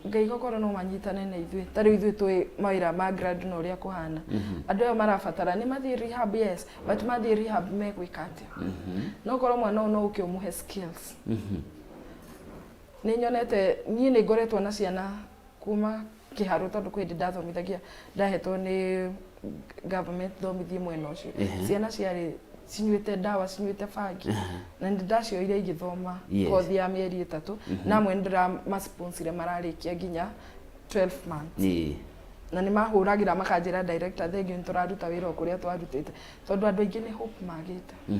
Speaker 1: Ngai gokorwo no manyitane na ithuĩ, ta rĩu ithuĩ twĩ mawĩra ma grad na ũrĩa kũhana. Andũ aya marabatara nĩ mathiĩ rehab, yes, but mathiĩ rehab megwĩka atĩa? No korwo mwana ũyũ no ũke ũmũhe skills. Nĩ nyonete, niĩ nĩ ngoretwo na ciana kuma kĩharũ tondũ kwĩ hĩndĩ ndathomithagia, ndahetwo nĩ government thomithie mwena ũcio. Ciana ciarĩ cinyuĩte ndawa, cinyuĩte bangi, na nĩ ndacioire igĩthoma kothi ya mĩeri 3, na amwe nĩ ndĩramasponsire mararĩkia nginya 12 months. Na nĩ mahũragĩra makanjĩra director thengiũ nĩ tũraruta wĩra o kũrĩa twarutĩte, tondũ andũ aingĩ nĩ hope magĩte.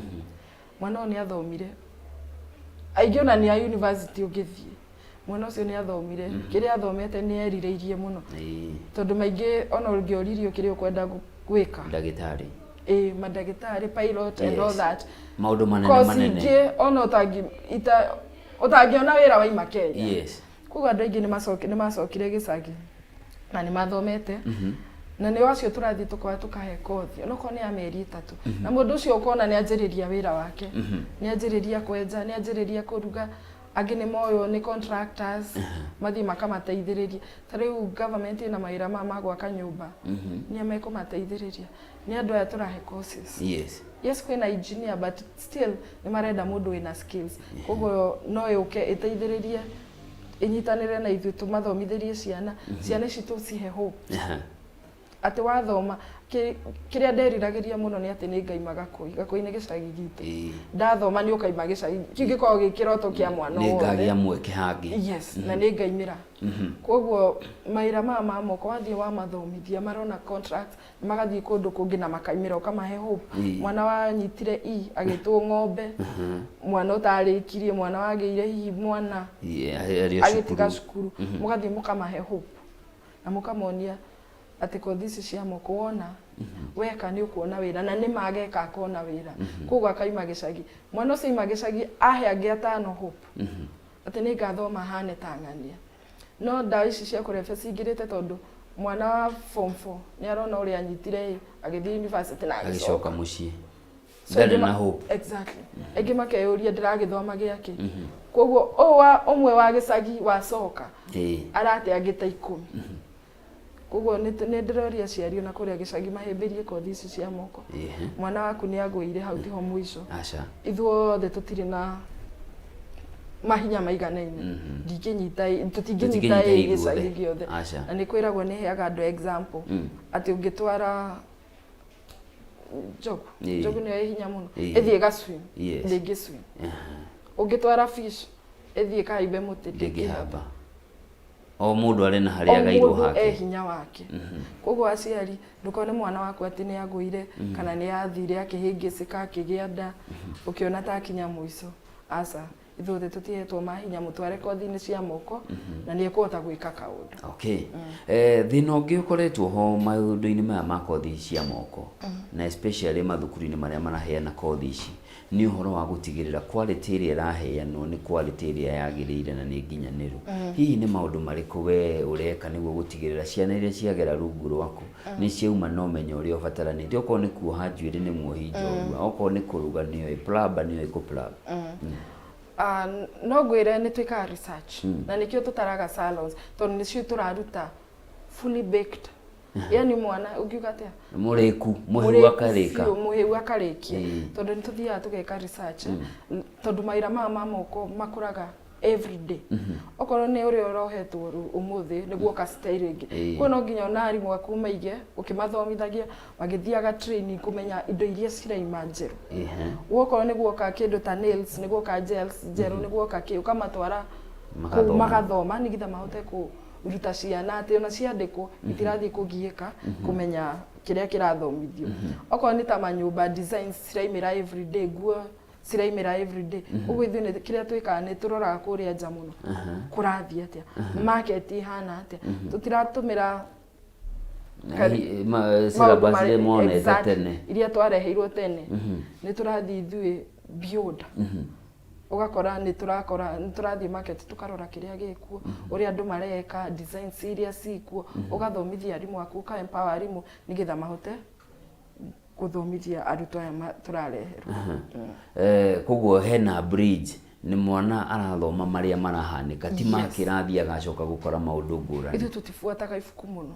Speaker 1: Mwana ũyũ nĩ athomire, aingĩ ona nĩ a university ũngĩthiĩ, mwana ũcio nĩ athomire, kĩrĩa athomete nĩ erirĩirie mũno. Tondũ maingĩ ona ũngĩoririo kĩrĩa ũkwenda gwĩka.
Speaker 2: Ndagĩtarĩ.
Speaker 1: Ĩĩ, mandagĩtarĩ, pilot and all that.
Speaker 2: Maũndũ manene
Speaker 1: Course
Speaker 2: manene.
Speaker 1: ingĩ ona ũtangĩona wĩra waima Kenya. Koguo andũ aingĩ nĩ macokire gĩcagi na nĩ mathomete. Na nĩ acio tũrathiĩ tũkoya tũkahe kothi onokorwo nĩ ya mĩeri 3. Na mũndũ ũcio ũkona nĩ anjĩrĩria wĩra wake. Nĩ anjĩrĩria kwenja, nĩ anjĩrĩria kũruga. Angĩ nĩ moywo nĩ contractors, mathiĩ makamateithĩrĩria. Ta rĩu government ĩna mawĩra ma gwaka nyũmba. Nĩ a mekũmateithĩrĩria. Nĩ andũ aya tũrahe courses. Yes, kwĩna engineer but still nĩ marenda mũndũ wĩna skills. Koguo no yũke ĩteithĩrĩrie, ĩnyitanĩre na ithuĩ tũmathomithĩrie ciana. Ciana ici tũcihe hope. Atĩ wathoma, kĩrĩa nderiragĩria mũno nĩ atĩ nĩ ngaima Gakũi. Gakũi nĩ gĩcagi gitũ. Ndathoma nĩ ũkaima gĩcagi. Kĩu gĩkoragwo gĩ kĩroto kĩa mwana
Speaker 2: Nĩ
Speaker 1: wothe.
Speaker 2: ngagĩa mweke hangĩ.
Speaker 1: Yes, na nĩ ngaimĩra. Koguo mawĩra maya ma moko wathiĩ wamathomithia marona contract, magathiĩ kũndũ kũngĩ na makaimĩra ũkamahe hope. Mwana wanyitire E agĩtwo ng'ombe, mwana ũtarĩkirie, mwana wagĩire hihi mwana
Speaker 2: Arĩ o
Speaker 1: agĩtiga
Speaker 2: cukuru.
Speaker 1: cukuru. Mũgathiĩ mũkamahe hope na mũkamonia atĩ kothi ici cia moko wona weka nĩ ũkuona wĩra na nĩ mageka akona wĩra. Koguo akaima gĩcagi. Mwana ũcio aima gĩcagi ahe angĩ atano hope. Atĩ nĩ ngathoma hane ta ng'ania. No ndawa ici cia kũrebia cingĩrĩte tondũ mwana wa form 4 nĩ arona ũrĩa anyitire ĩ, agĩthiĩ university na
Speaker 2: Agĩcoka
Speaker 1: agĩcoka.
Speaker 2: mũciĩ.
Speaker 1: So
Speaker 2: Ndarĩ
Speaker 1: angĩ
Speaker 2: na hope.
Speaker 1: Exactly. Angĩ makeyũria ndĩragĩthoma gĩakĩ. Koguo ũyũ wa ũmwe wa gĩcagi wacoka arate angĩ ta 10. Koguo nĩ ndĩroria aciari ona kũrĩa gĩcagi mahĩmbĩrie kothi ici cia moko. Mwana waku nĩ agũire hau tiho mũico.
Speaker 2: Aca.
Speaker 1: Ithuothe tũtirĩ na mahinya maiganaine. Ndingĩnyita ĩ, tũtingĩnyita
Speaker 2: Tũtingĩnyita
Speaker 1: ĩ
Speaker 2: ithuothe.
Speaker 1: gĩcagi gĩothe.
Speaker 2: Aca.
Speaker 1: Na nĩ kwĩragwo nĩ heaga andũ example atĩ ũngĩtwara njogu, njogu nĩyo ĩ hinya mũno, ĩthiĩ ĩga swim, ndĩngĩ swim. Ũngĩtwara fish ĩthiĩ ĩkahaimbe mũtĩ,
Speaker 2: ndĩngĩhamba. O mũndũ arĩ na harĩa
Speaker 1: O
Speaker 2: agairwo
Speaker 1: mũndũ
Speaker 2: hake.
Speaker 1: e hinya wake. Koguo aciari ndũkone mwana waku atĩ nĩ agũire kana nĩ athire akĩhĩngĩcĩka akĩgĩa nda ũkĩona ta akinya mũico. Aca, ithuothe tũtihetwo mahinya, mũtware kothi-inĩ cia moko na nĩ ekũhota gwĩka kaũndũ.
Speaker 2: Okay. Thĩna ũngĩ ũkoretwo ho maũndũ-inĩ maya ma kothi cia moko na especially mathukuru-inĩ marĩa maraheana kothi ici nĩ ũhoro wa gũtigĩrĩra quality ĩrĩa ĩraheanwo nĩ quality ĩrĩa yagĩrĩire na nĩ nginyanĩru. Hihi nĩ maũndũ marĩkũ we ũreka nĩguo gũtigĩrĩra ciana iria ciagera rungu rwaku nĩ ciauma na ũmenyo ũrĩa ũbataranĩtie? Okorwo nĩ kuoha njuĩrĩ nĩ muohi njorua, okorwo nĩ kũruga nĩoĩ, plumber nĩoĩ kũ plumb.
Speaker 1: No ngwĩre nĩ twĩkaga research na nĩkĩo tũtaraga salons tondũ nĩcio tũraruta fully baked. Yani mwana ũngiuga atĩa?
Speaker 2: Mũrĩku, mũhĩu
Speaker 1: Mũrĩku
Speaker 2: akarĩka.
Speaker 1: biũ, mũhĩu akarĩkia. Tondũ nĩ tũthiaga tũgeka research, tondũ mawĩra maya ma moko makũraga Every day okorwo nĩ ũrĩa ũrohetwo rĩu ũmũthĩ nĩguo ka style ĩngĩ. Koguo no nginya ona arimũ aku maige ũkĩmathomithagia magĩthiaga training kũmenya indo iria ciraima njerũ. Wokorwo nĩ guoka kĩndũ ta nails, nĩ guoka gels njerũ, nĩ guoka kĩ, ũkamatwara kũu
Speaker 2: Magathoma.
Speaker 1: Magathoma nĩgetha mahote kũruta ciana atĩ ona ciandĩkwo itirathiĩ kũgiĩka kũmenya kĩrĩa kĩrathomithio. Okorwo nĩ ta manyũmba, designs ciraimĩra everyday, nguo ciraimĩra everyday. Ũguo ithuĩ kĩrĩa twĩkaga nĩ tũroraga kũrĩa nja mũno kũrathiĩ atĩa, market ĩhana atĩa, tũtiratũmĩra
Speaker 2: syllabus
Speaker 1: maũndũ
Speaker 2: iria monete tene.
Speaker 1: Iria twareheirwo tene. Nĩ tũrathiĩ ithuĩ beyond, ũgakora nĩ tũrakora nĩ tũrathiĩ market tũkarora kĩrĩa gĩkuo, ũrĩa andũ mareka, designs iria cikuo, ũgathomithia arimũ aku, ũka empower arimũ nĩgetha mahote gũthomithia arutwo aya tũrareherwo.
Speaker 2: Koguo hena bridge, nĩ mwana arathoma marĩa marahanĩka, ti ma kĩrathi agacoka gũkora maũndũ ngũrani.
Speaker 1: Ithuĩ tũtibuataga ibuku mũno,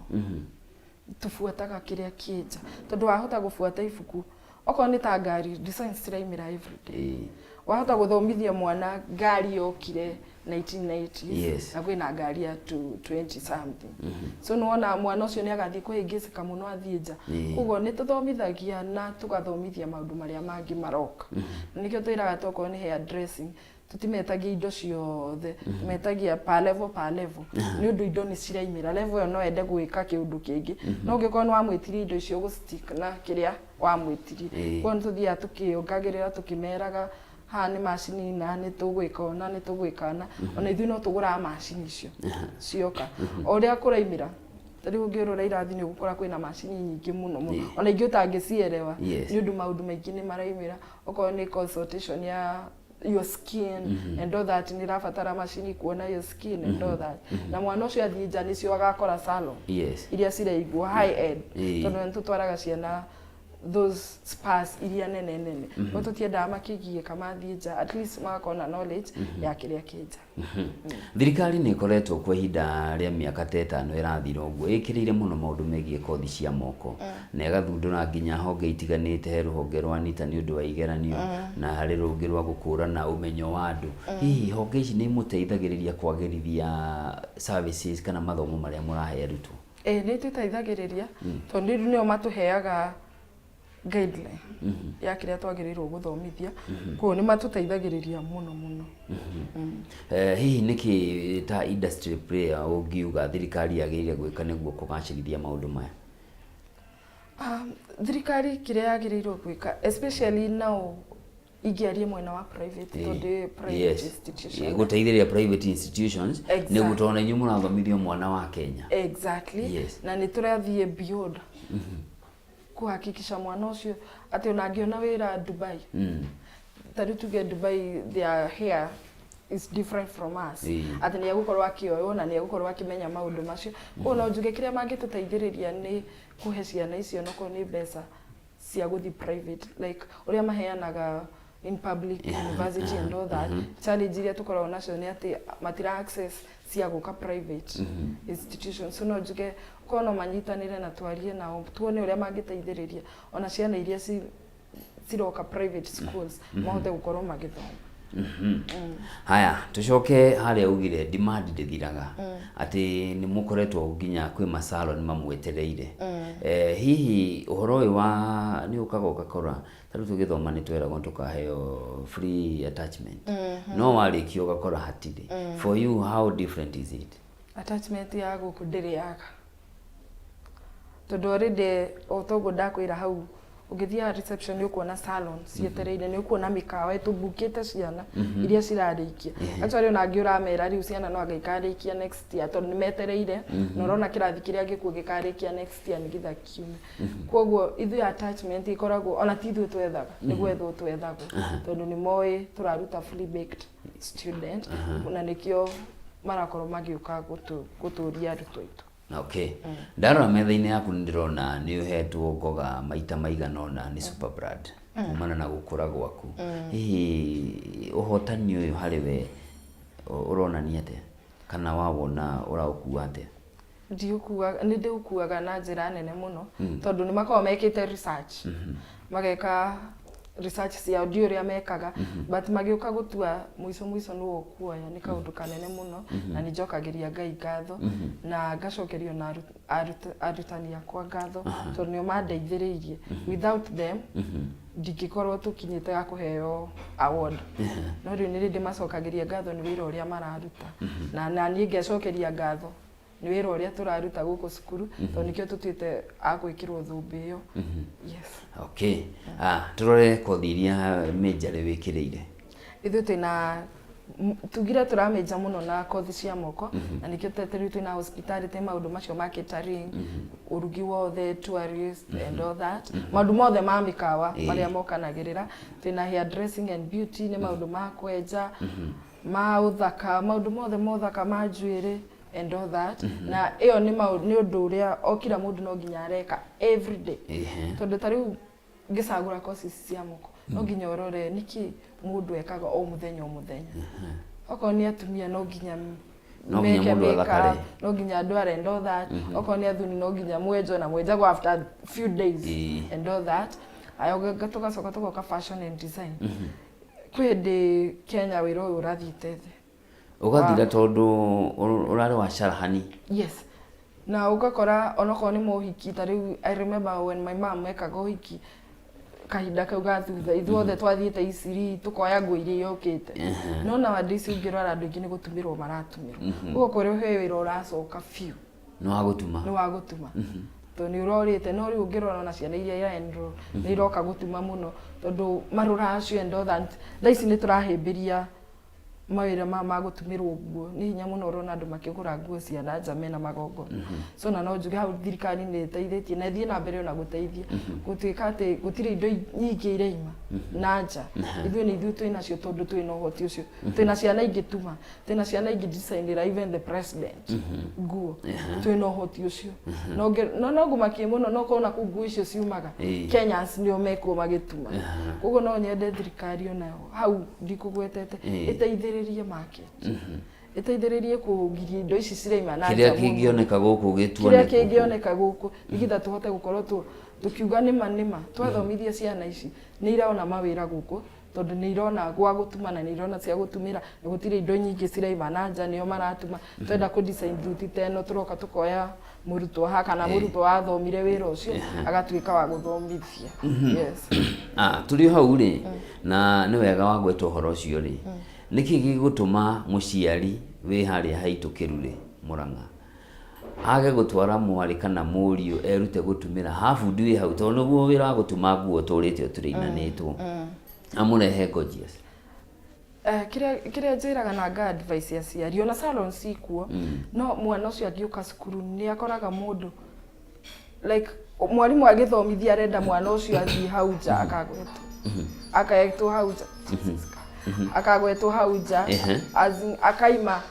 Speaker 1: tũbuataga kĩrĩa kĩ nja, tondũ wahota gũbuata ibuku, okorwo nĩ ta ngari, designs ciraimĩra everyday. Wahota gũthomithia mwana ngari yokire 1990s na kwĩna ngari ya 20 something, so nĩwona mwana ũcio nĩ agathiĩ kũhĩngĩcĩka mũno athiĩ nja. Koguo nĩ tũthomithagia na tũgathomithia maũndũ marĩa mangĩ maroka. Na nĩkĩo twĩraga tokorwo nĩ hair dressing, tũtimetagia indo ciothe, tũmetagia per level, per level, nĩ ũndũ indo nĩ ciraimĩra. Level ĩyo no ende gwĩka kĩũndũ kĩngĩ, no ũngĩkorwo nĩ wamwĩtirie indo icio, ũgũ stick na kĩrĩa wamwĩtirie. Koguo nĩ tũthiaga tũkĩongagĩrĩra, tũkĩmeraga haha nĩ macini na nĩ tũgwĩka ũna, nĩ tũgwĩka ũna. Ona ithuĩ no tũgũraga macini icio cioka o ũrĩa kũraimĩra. Ta rĩu ũngĩũrũra irathi nĩ ũgũkora kwĩna macini nyingĩ mũno mũno, ona ingĩ ũtangĩcielewa, nĩ ũndũ maũndũ maingĩ nĩ maraimĩra. Okorwo nĩ consultation ya your skin and all that, nĩ ĩrabatara macini kuona your skin and all that, na mwana ũcio athiĩ nja nĩcio agakora salon iria ciraigwo high end, tondũ nĩ tũtwaraga ciana those spas iria nene nene. No tũtiendaga makĩgiĩka mathiĩ nja, at least magakorwo na knowledge ya kĩrĩa kĩ nja.
Speaker 2: Thirikari nĩ ĩkoretwo kwa ihinda rĩa mĩaka ta 5 ĩrathira ũguo ĩkĩrĩire mũno maũndũ megiĩ kothi cia moko na ĩgathundũra nginya honge itiganĩte. He rũhonge rwa NITA nĩ ũndũ wa igeranio na harĩ rũngĩ rwa gũkũrana ũmenyo wa andũ. Hihi honge ici nĩ imũteithagĩrĩria kwagĩrithia services kana mathomo marĩa mũrahe arutwo?
Speaker 1: Ĩĩ, nĩ ĩtũteithagĩrĩria, tondũ rĩu nĩo matũheaga guideline ya kĩrĩa twagĩrĩirwo gũthomithia. Koguo nĩ matũteithagĩrĩria mũno mũno.
Speaker 2: Hihi nĩkĩ ta industry player ũngiuga thirikari yagĩrĩire gwĩka nĩguo kũgacĩrithia maũndũ maya?
Speaker 1: Thirikari kĩrĩa yagĩrĩirwo gwĩka, especially now ingĩaria mwena wa private, tondũ private institution.
Speaker 2: Gũteithĩrĩria private institutions nĩguo tondũ na inyuĩ mũrathomithio mwana wa Kenya.
Speaker 1: Exactly. Na nĩ tũrathiĩ beyond kuhakikisha mwana ũcio atĩ ona angĩona wĩra Dubai, ta rĩu tuge Dubai, their hair is different from us, atĩ nĩ egũkorwo akĩoywo na nĩ egũkorwo akĩmenya maũndũ macio. Koguo no njuge kĩrĩa mangĩtũteithĩrĩria nĩ kũhe ciana icio onokorwo nĩ mbeca cia gũthiĩ private, like ũrĩa maheanaga in public university and all that. Challenge iria tũkoragwo nacio nĩ atĩ matira access cia gũka private institutions. So no njuge korwo no manyitanĩre na twarie nao tuone ũrĩa mangĩteithĩrĩria ona ciana iria ciroka private schools mahote gũkorwo magĩthoma.
Speaker 2: Haya, tucoke harĩa ugire demand ndĩthiraga, atĩ nĩ mũkoretwo nginya kwĩ masalon mamwetereire. Hihi ũhoro ũyũ wa nĩ ũkaga ũgakora ta rĩu tũgĩthoma nĩ tweragwo tũkaheo free attachment, no warĩkia ũgakora hatirĩ. For you, how different is it?
Speaker 1: Attachment ya gũkũ ndĩrĩ yaga, tondũ already o toguo ndakwĩra hau, ũngĩthiaga reception nĩ ũkuona salon cietereire, nĩ ũkuona mĩkawa ĩtũbukĩte ciana iria cirarĩkia. Actually ona angĩ ũramera rĩu ciana no anga ikarĩkia next year, tondũ nĩ metereire na ũrona kĩrathi kĩrĩa gĩkuo gĩkarĩkia next year nĩgetha kiume. Koguo ithuĩ attachment ĩkoragwo ona ti ithuĩ twethaga, nĩ gwethwo twethagwo, tondũ nĩ moĩ tũraruta fully baked student na nĩkĩo marakorwo magĩũka gũtũria arutwo aitũ.
Speaker 2: Okay, ndarora metha-inĩ yaku nĩ ndĩrona nĩ ũhetwo ngoga maita maigana ũna nĩ Superbrand kumana na gũkũra gwaku. Hihi ũhotani ũyũ harĩ we ũronania atĩa, kana wawona ũraũkua atĩa?
Speaker 1: Ndiũkuaga, nĩ ndĩũkuaga na njĩra nene mũno, tondũ nĩ makoragwo mekĩte research, mageka Research ciao ndiũĩ ũrĩa mekaga, but magĩũka gũtua mũico mũico nĩwe ũkuoya nĩ kaũndũ kanene mũno, na nĩ njokagĩria Ngai ngatho na ngacokerio na arutani akwa ngatho tondũ nĩo mandeithĩrĩirie. Without them ndingĩkorwo tũkinyĩte ga kũheo award, no rĩu nĩ ndĩmacokagĩria ngatho nĩ wĩra ũrĩa mararuta, na niĩ ngecokeria ngatho nĩ wĩra ũrĩa tũraruta gũkũ cukuru, tondũ nĩkĩo tũtuĩte a gwĩkĩrwo thũmbĩ ĩyo, yes.
Speaker 2: Okay, ah, tũrore kothi iria major wĩkĩrĩire.
Speaker 1: Ithuĩ twĩna tugire tũramĩnja mũno na kothi cia moko, na nĩkĩo rĩu twĩna hospitality, maũndũ macio ma catering, ũrugi wothe, tourist and all that, maũndũ mothe ma mĩkawa marĩa mokanagĩrĩra. Twĩna hair dressing and beauty, nĩ maũndũ ma kwenja, ma ũthaka, maũndũ mothe ma ũthaka, ma njuĩrĩ and all that. Na ĩyo nĩ ũndũ ũrĩa o kila mũndũ no nginya areka every day, tondũ ta rĩu ngĩcagũra courses cia moko, no nginya ũrore nĩkĩ mũndũ ekaga o mũthenya o mũthenya. Okorwo nĩ atumia, no nginya
Speaker 2: No nginya
Speaker 1: meke
Speaker 2: mũndũ
Speaker 1: makeup,
Speaker 2: athakare.
Speaker 1: No nginya andũ are and all that. Okorwo nĩ athuri, no nginya mwenjwo, na mwenjagwo after few days and all that. Aya, tũgacoka tũgoka fashion and design. Kwĩ hĩndĩ Kenya wĩra ũyũ ũrathiĩte thĩ.
Speaker 2: Ũgathira tondũ ũrarĩ wa carahani.
Speaker 1: Yes, na ũgakora onokorwo nĩ mohiki, ta rĩu I remember when my mom ekaga ũhiki kahinda kau ga thutha, ithuothe twathiĩte Iciri tũkoya nguo iria yũkĩte, no nowadays ũngĩrora andũ aingĩ nĩ gũtumĩrwo maratumĩrwo. Ũguo kũrĩ he wĩra ũracoka biũ.
Speaker 2: Nĩ wa gũtuma.
Speaker 1: Nĩ wa gũtuma, tondũ nĩ ũrorĩte. No rĩu ũngĩrora ona ciana iria ira enroll nĩ iroka gũtuma mũno, tondũ marũracio and all that. Thaa ici nĩ tũrahĩmbĩria mawĩra ma gũtumĩrwo nguo. Nĩ hinya mũno ũrona andũ makĩgũra nguo cia na nja mena magongona. So na no njuge hau thirikari nĩ ĩteithĩtie na ĩthiĩ na mbere ona gũteithia, gũtuĩka atĩ gũtirĩ indo nyingĩ iraima na nja. Ithuĩ nĩ ithuĩ twĩnacio, tondũ twĩna ũhoti ũcio, twĩna ciana ingĩtuma, twĩna ciana ingĩ designĩra even the president nguo. Twĩna ũhoti ũcio. No ngũmakie mũno no kona kũu nguo icio ciumaga Kenyans nĩo mekuo magĩtuma. Koguo no nyende thirikari onayo hau ndikũgwetete ĩteithĩrĩrie market, ĩteithĩrĩrie kũgiria indo ici ciraima na
Speaker 2: kĩrĩa
Speaker 1: nja mũno.
Speaker 2: Kĩngĩoneka gũkũ
Speaker 1: kĩrĩa
Speaker 2: gĩtuone.
Speaker 1: Kĩngĩoneka gũkũ, nĩgetha tũhote gũkorwo tũkiuga nĩma nĩma twathomithia ciana ici nĩ irona mawĩra gũkũ, tondũ nĩ irona gwa gũtuma na nĩ irona cia gũtumĩra, na gũtirĩ indo nyingĩ ciraima na nja, nĩo maratuma. Twenda kũ design thuti ta ĩno, tũroka tũkoya mũrutwo haha kana mũrutwo wathomire wĩra ũcio agatuĩka wa gũthomithia, yes.
Speaker 2: Ah, tũrĩ o hau rĩ, na nĩ wega wa gweta ũhoro ũcio rĩ, nĩkĩ gĩgũtũma mũciari wĩ harĩa haitũ Kĩrurĩ Mũrang'a age gũtwara mwarĩ kana mũriũ erute gũtumĩra ha bundi wĩ hau, tondũ nĩguo wĩra wa gũtuma nguo ũtũrĩte ũtũrĩinanĩtwo, amũrehe Gorgeous?
Speaker 1: Kĩrĩa njĩraga na nga advice aciari, ona salon cikuo, no mwana ũcio angĩũka cukuru nĩ akoraga mũndũ like mwarimũ agĩthomithia, arenda mwana ũcio athiĩ hau nja akagwetwo hau nja, akagwetwo hau nja, as in, akaima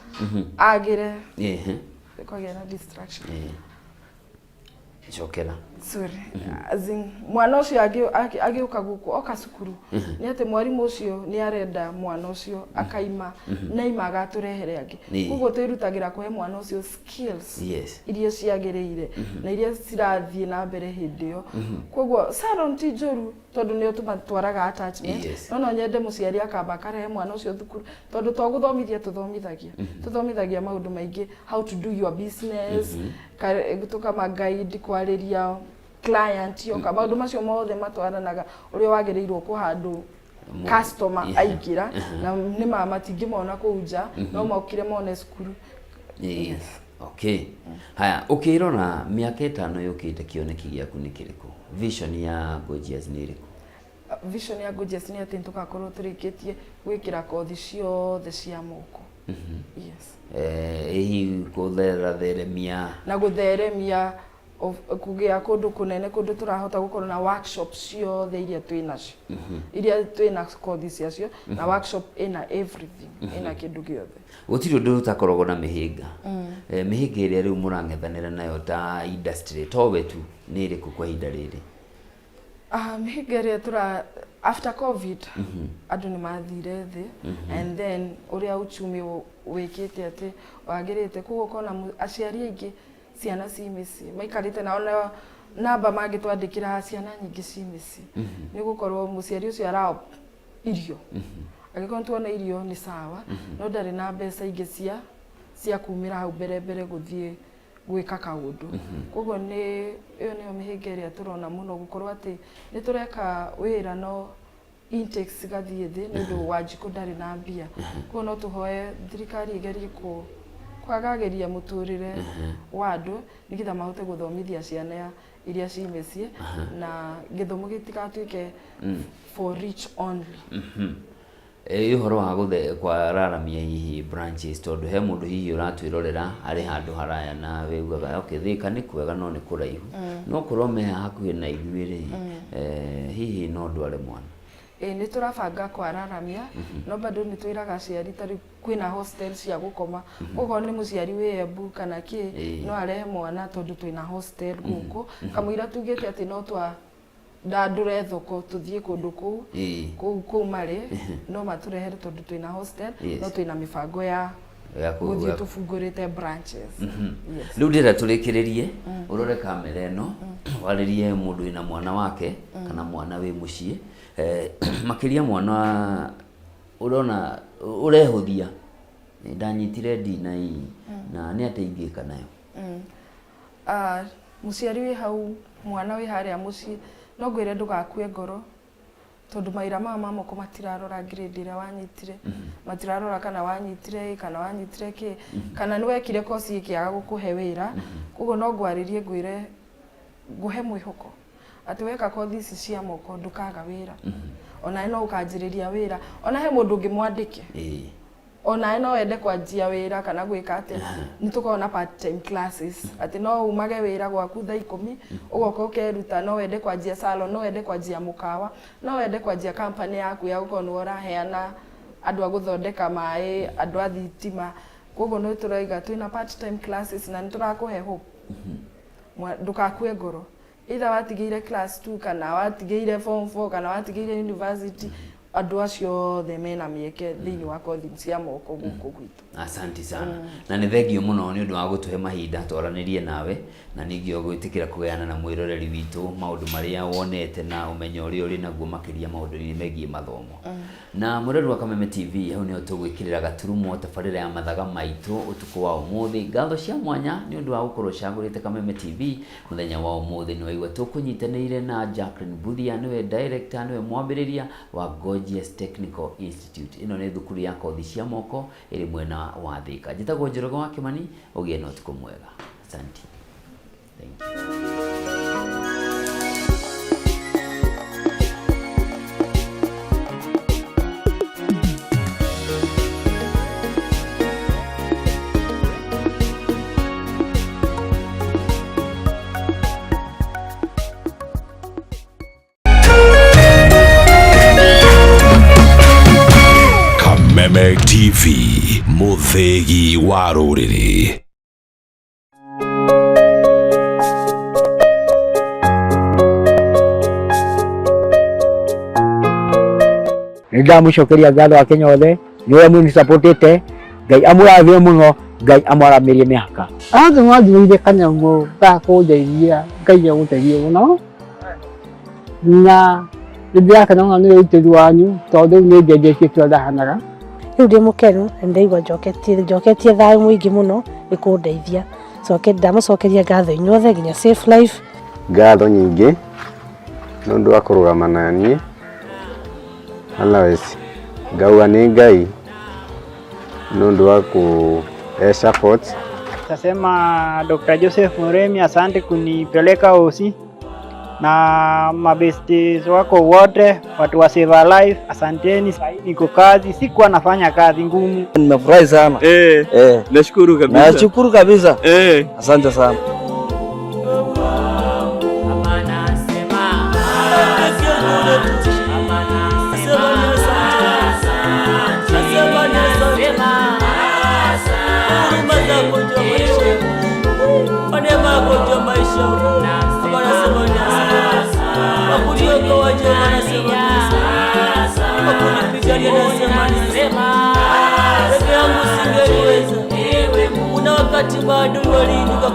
Speaker 1: agĩre kwagĩa na distraction.
Speaker 2: Cokera.
Speaker 1: Sorry. As in, mwana ũcio agĩũka gũkũ oka cukuru, nĩ atĩ mwarimũ ũcio nĩ arenda mwana ũcio akaima naima agatũrehere angĩ. Koguo twĩrutagĩra kũhe mwana ũcio skills iria ciagĩrĩire na iria cirathiĩ na mbere hĩndĩ ĩyo. Koguo salon ti njũru, tondũ nĩo tũmatwaraga attachment. No nyende mũciari akamba akarehe mwana ũcio thukuru, tondũ to gũthomithia tũthomithagia, tũthomithagia maũndũ maingĩ, how to do your business, tũkama guide kwarĩria client yoka, maũndũ macio mothe matwaranaga ũrĩa wagĩrĩirwo kũhandũ customer aingĩra, na nĩ ma matingĩmona kũu nja, no mokire mone cukuru. Yes.
Speaker 2: Okay, haya, ũkĩrora mĩaka 5 yũkĩte, kĩoneki gĩaku nĩ kĩrĩkũ? Vision ya Gorgeous nĩ ĩrĩkũ?
Speaker 1: Vision ya Gorgeous nĩ atĩ tũgakorwo tũrĩkĩtie gwĩkĩra kothi ciothe cia moko, yes.
Speaker 2: Hihi kũtheratheremia?
Speaker 1: Na gũtheremia kũgĩa kũndũ kũnene, kũndũ tũrahota gũkorwo na workshop ciothe iria twĩ nacio, iria twĩ na kothi ciacio, na workshop ĩna everything, ĩna kĩndũ gĩothe.
Speaker 2: Gũtirĩ ũndũ ũtakoragwo na mĩhĩnga. Mĩhĩnga ĩrĩa rĩu mũrang'ethanĩra nayo ta industry, towe tu, nĩ ĩrĩkũ kwa ihinda rĩrĩ?
Speaker 1: Ah, mĩhĩnga ĩrĩa tũra, after COVID andũ nĩ mathire thĩ, and then ũrĩa uchumi wĩkĩte atĩ wagĩrĩte, koguo ũkona aciari aingĩ ciana ci mĩciĩ maikarĩte na ona Namba mangĩtwandĩkĩra ciana nyingĩ ci mĩciĩ nĩ gũkorwo mũciari ũcio ara irio, angĩkorwo tuona irio nĩ sawa, no ndarĩ na mbeca ingĩ cia kumĩra hau mbere mbere gũthiĩ gwĩka kaũndũ. Koguo nĩ ĩyo nĩyo mĩhĩnga ĩrĩa tũrona mũno, gũkorwo atĩ nĩ tũreka wĩra no intakes cigathiĩ thĩ nĩ ũndũ Wanjikũ ndarĩ na mbia. Koguo no tũhoe thirikari ĩgerie kwagagĩria mũtũrĩre wa andũ nĩgetha mahote gũthomithia ciana iria ci mĩciĩ na gĩthomo gĩtigatuĩke for rich only.
Speaker 2: Ĩ ũhoro wa gũthe kwararamia hihi branches, tondũ he mũndũ hihi ũratwĩrorera arĩ handũ haraya na wĩugaga, okay, Thĩka nĩ kwega no nĩ kũraihu, no korwo me hakuhĩ na ithuĩ rĩ, hihi no ndware mwana?
Speaker 1: Ĩ, nĩ tũrabanga kwararamia, no bado nĩ twĩraga aciari ta rĩu kwĩna hostel cia gũkoma. Okorwo nĩ mũciari wĩ Embu kana kĩ, no arehe mwana tondũ twĩna hostel gũkũ. Kamũira tugĩte atĩ no twa ndandũre thoko tũthiĩ kũndũ kũu kũu marĩ no matũrehere tondũ twĩna hostel. No twĩna mĩbango ya gũthiĩ tũbungũrĩte branches. Yes.
Speaker 2: Rĩu ndĩrenda tũrĩkĩrĩrie, ũrore kamera ĩno, warĩrie mũndũ wĩna mwana wake kana mwana wĩ mũciĩ, makĩria mwana ũrona ũrehũthia, ndanyitire D na E na nĩ atĩa ingĩka nayo?
Speaker 1: Ah, mũciari wĩ hau, mwana wĩ harĩa mũciĩ, no ngwĩre ndũgakue ngoro tondũ mawĩra maya ma moko matirarora grade ĩrĩa wanyitire, matirarora kana wanyitire A kana wanyitire K kana nĩ wekire kosi ĩkĩaga gũkũhe wĩra. Koguo no ngwarĩrie ngwĩre ngũhe mwĩhoko atĩ weka kothi ici cia moko ndũkaga wĩra, onawe no ũkanjĩrĩria wĩra, ona he mũndũ ũngĩ mwandĩke, onawe no wende kwanjia wĩra kana gwĩka atĩa. Nĩ tũkoragwo na part time classes atĩ no umage wĩra gwaku thaa 10, ũgoka ũkeruta. No wende kwanjia salon, no wende kwanjia mũkawa, no wende kwanjia company yaku ya gũkorwo nĩwe ũraheana andũ a gũthondeka maĩ, andũ a thitima. Koguo nĩ tũraiga twĩna part time classes na nĩ tũrakũhe hope. Ndũgakue ngoro, either watigĩire class 2 kana watigĩire form 4 kana watigĩire university, andũ acio othe mena mĩeke thĩinĩ wa kothi cia moko gũkũ gwitũ.
Speaker 2: Asante sana na nĩ thengio mũno nĩ ũndũ wa gũtũhe mahinda twaranĩrie nawe na ningĩ gwĩtĩkĩra kũgayana na mwĩroreri witũ maũndũ marĩa wonete na ũmenyo ũrĩa ũrĩ naguo, makĩria maũndũ-inĩ megiĩ mathomo. Na mwĩroreri wa Kameme TV, hau nĩho tũgwĩkĩrĩra gaturumo tabarĩra ya Mathaga Maitũ ũtukũ wa ũmũthĩ. Ngatho cia mwanya nĩ ũndũ wa gũkorwo ũcagũrĩte Kameme TV mũthenya wa ũmũthĩ. Nĩ waigua tũkũnyitanĩire na Jacqueline Mbuthia, nĩwe director, nĩwe mwambĩrĩria wa Gorgeous Technical Institute. Ĩno nĩ thukuru ya kothi cia moko ĩrĩ mwena wa Thĩka. Njĩtagwo Njoroge wa Kĩmani, ũgĩe na ũtukũ mwega. Asante, thank you.
Speaker 10: Kameme TV, mũthĩgi wa rũrĩrĩ.
Speaker 11: Nĩ ndamũcokeria ngatho Akenya othe nĩ ũrĩa mũnĩsapotĩte. Ngai amũrathime mũno, Ngai amwaramĩrie mĩhaka.
Speaker 12: Othe mwanjĩrĩire kanyamũ ga kũndeithia, Ngai agũteithie mũno, na nĩ ndĩrakena mũno nĩ ũitĩri wanyu tondũ rĩu nĩ njenjetie kĩrĩa ndahanaga.
Speaker 13: Rĩu ndĩ mũkenu na nĩndaigua njoketie thayũ mũingĩ mũno nĩ kũndeithia. Coke ndamũcokeria ngatho inyuothe nginya Safe Life.
Speaker 14: Ngatho nyingĩ nĩ ũndũ wa kũrũgama na niĩ. Otherwise ngauga nĩ Ngai nĩ ũndũ wa kũhe support.
Speaker 15: Tasema Dr. Joseph Muremi, asante kunipeleka hosi na mabestes wako wote, watu wa Save a Life, asanteni. Sasa niko kazi, sikuwa nafanya kazi ngumu.
Speaker 16: Nimefurahi sana.
Speaker 17: Eh. Nashukuru kabisa.
Speaker 16: Nashukuru kabisa.
Speaker 17: Eh.
Speaker 16: Asante sana.
Speaker 18: Peke yangu singeliweza. Kuna wakati maadui waliinuka.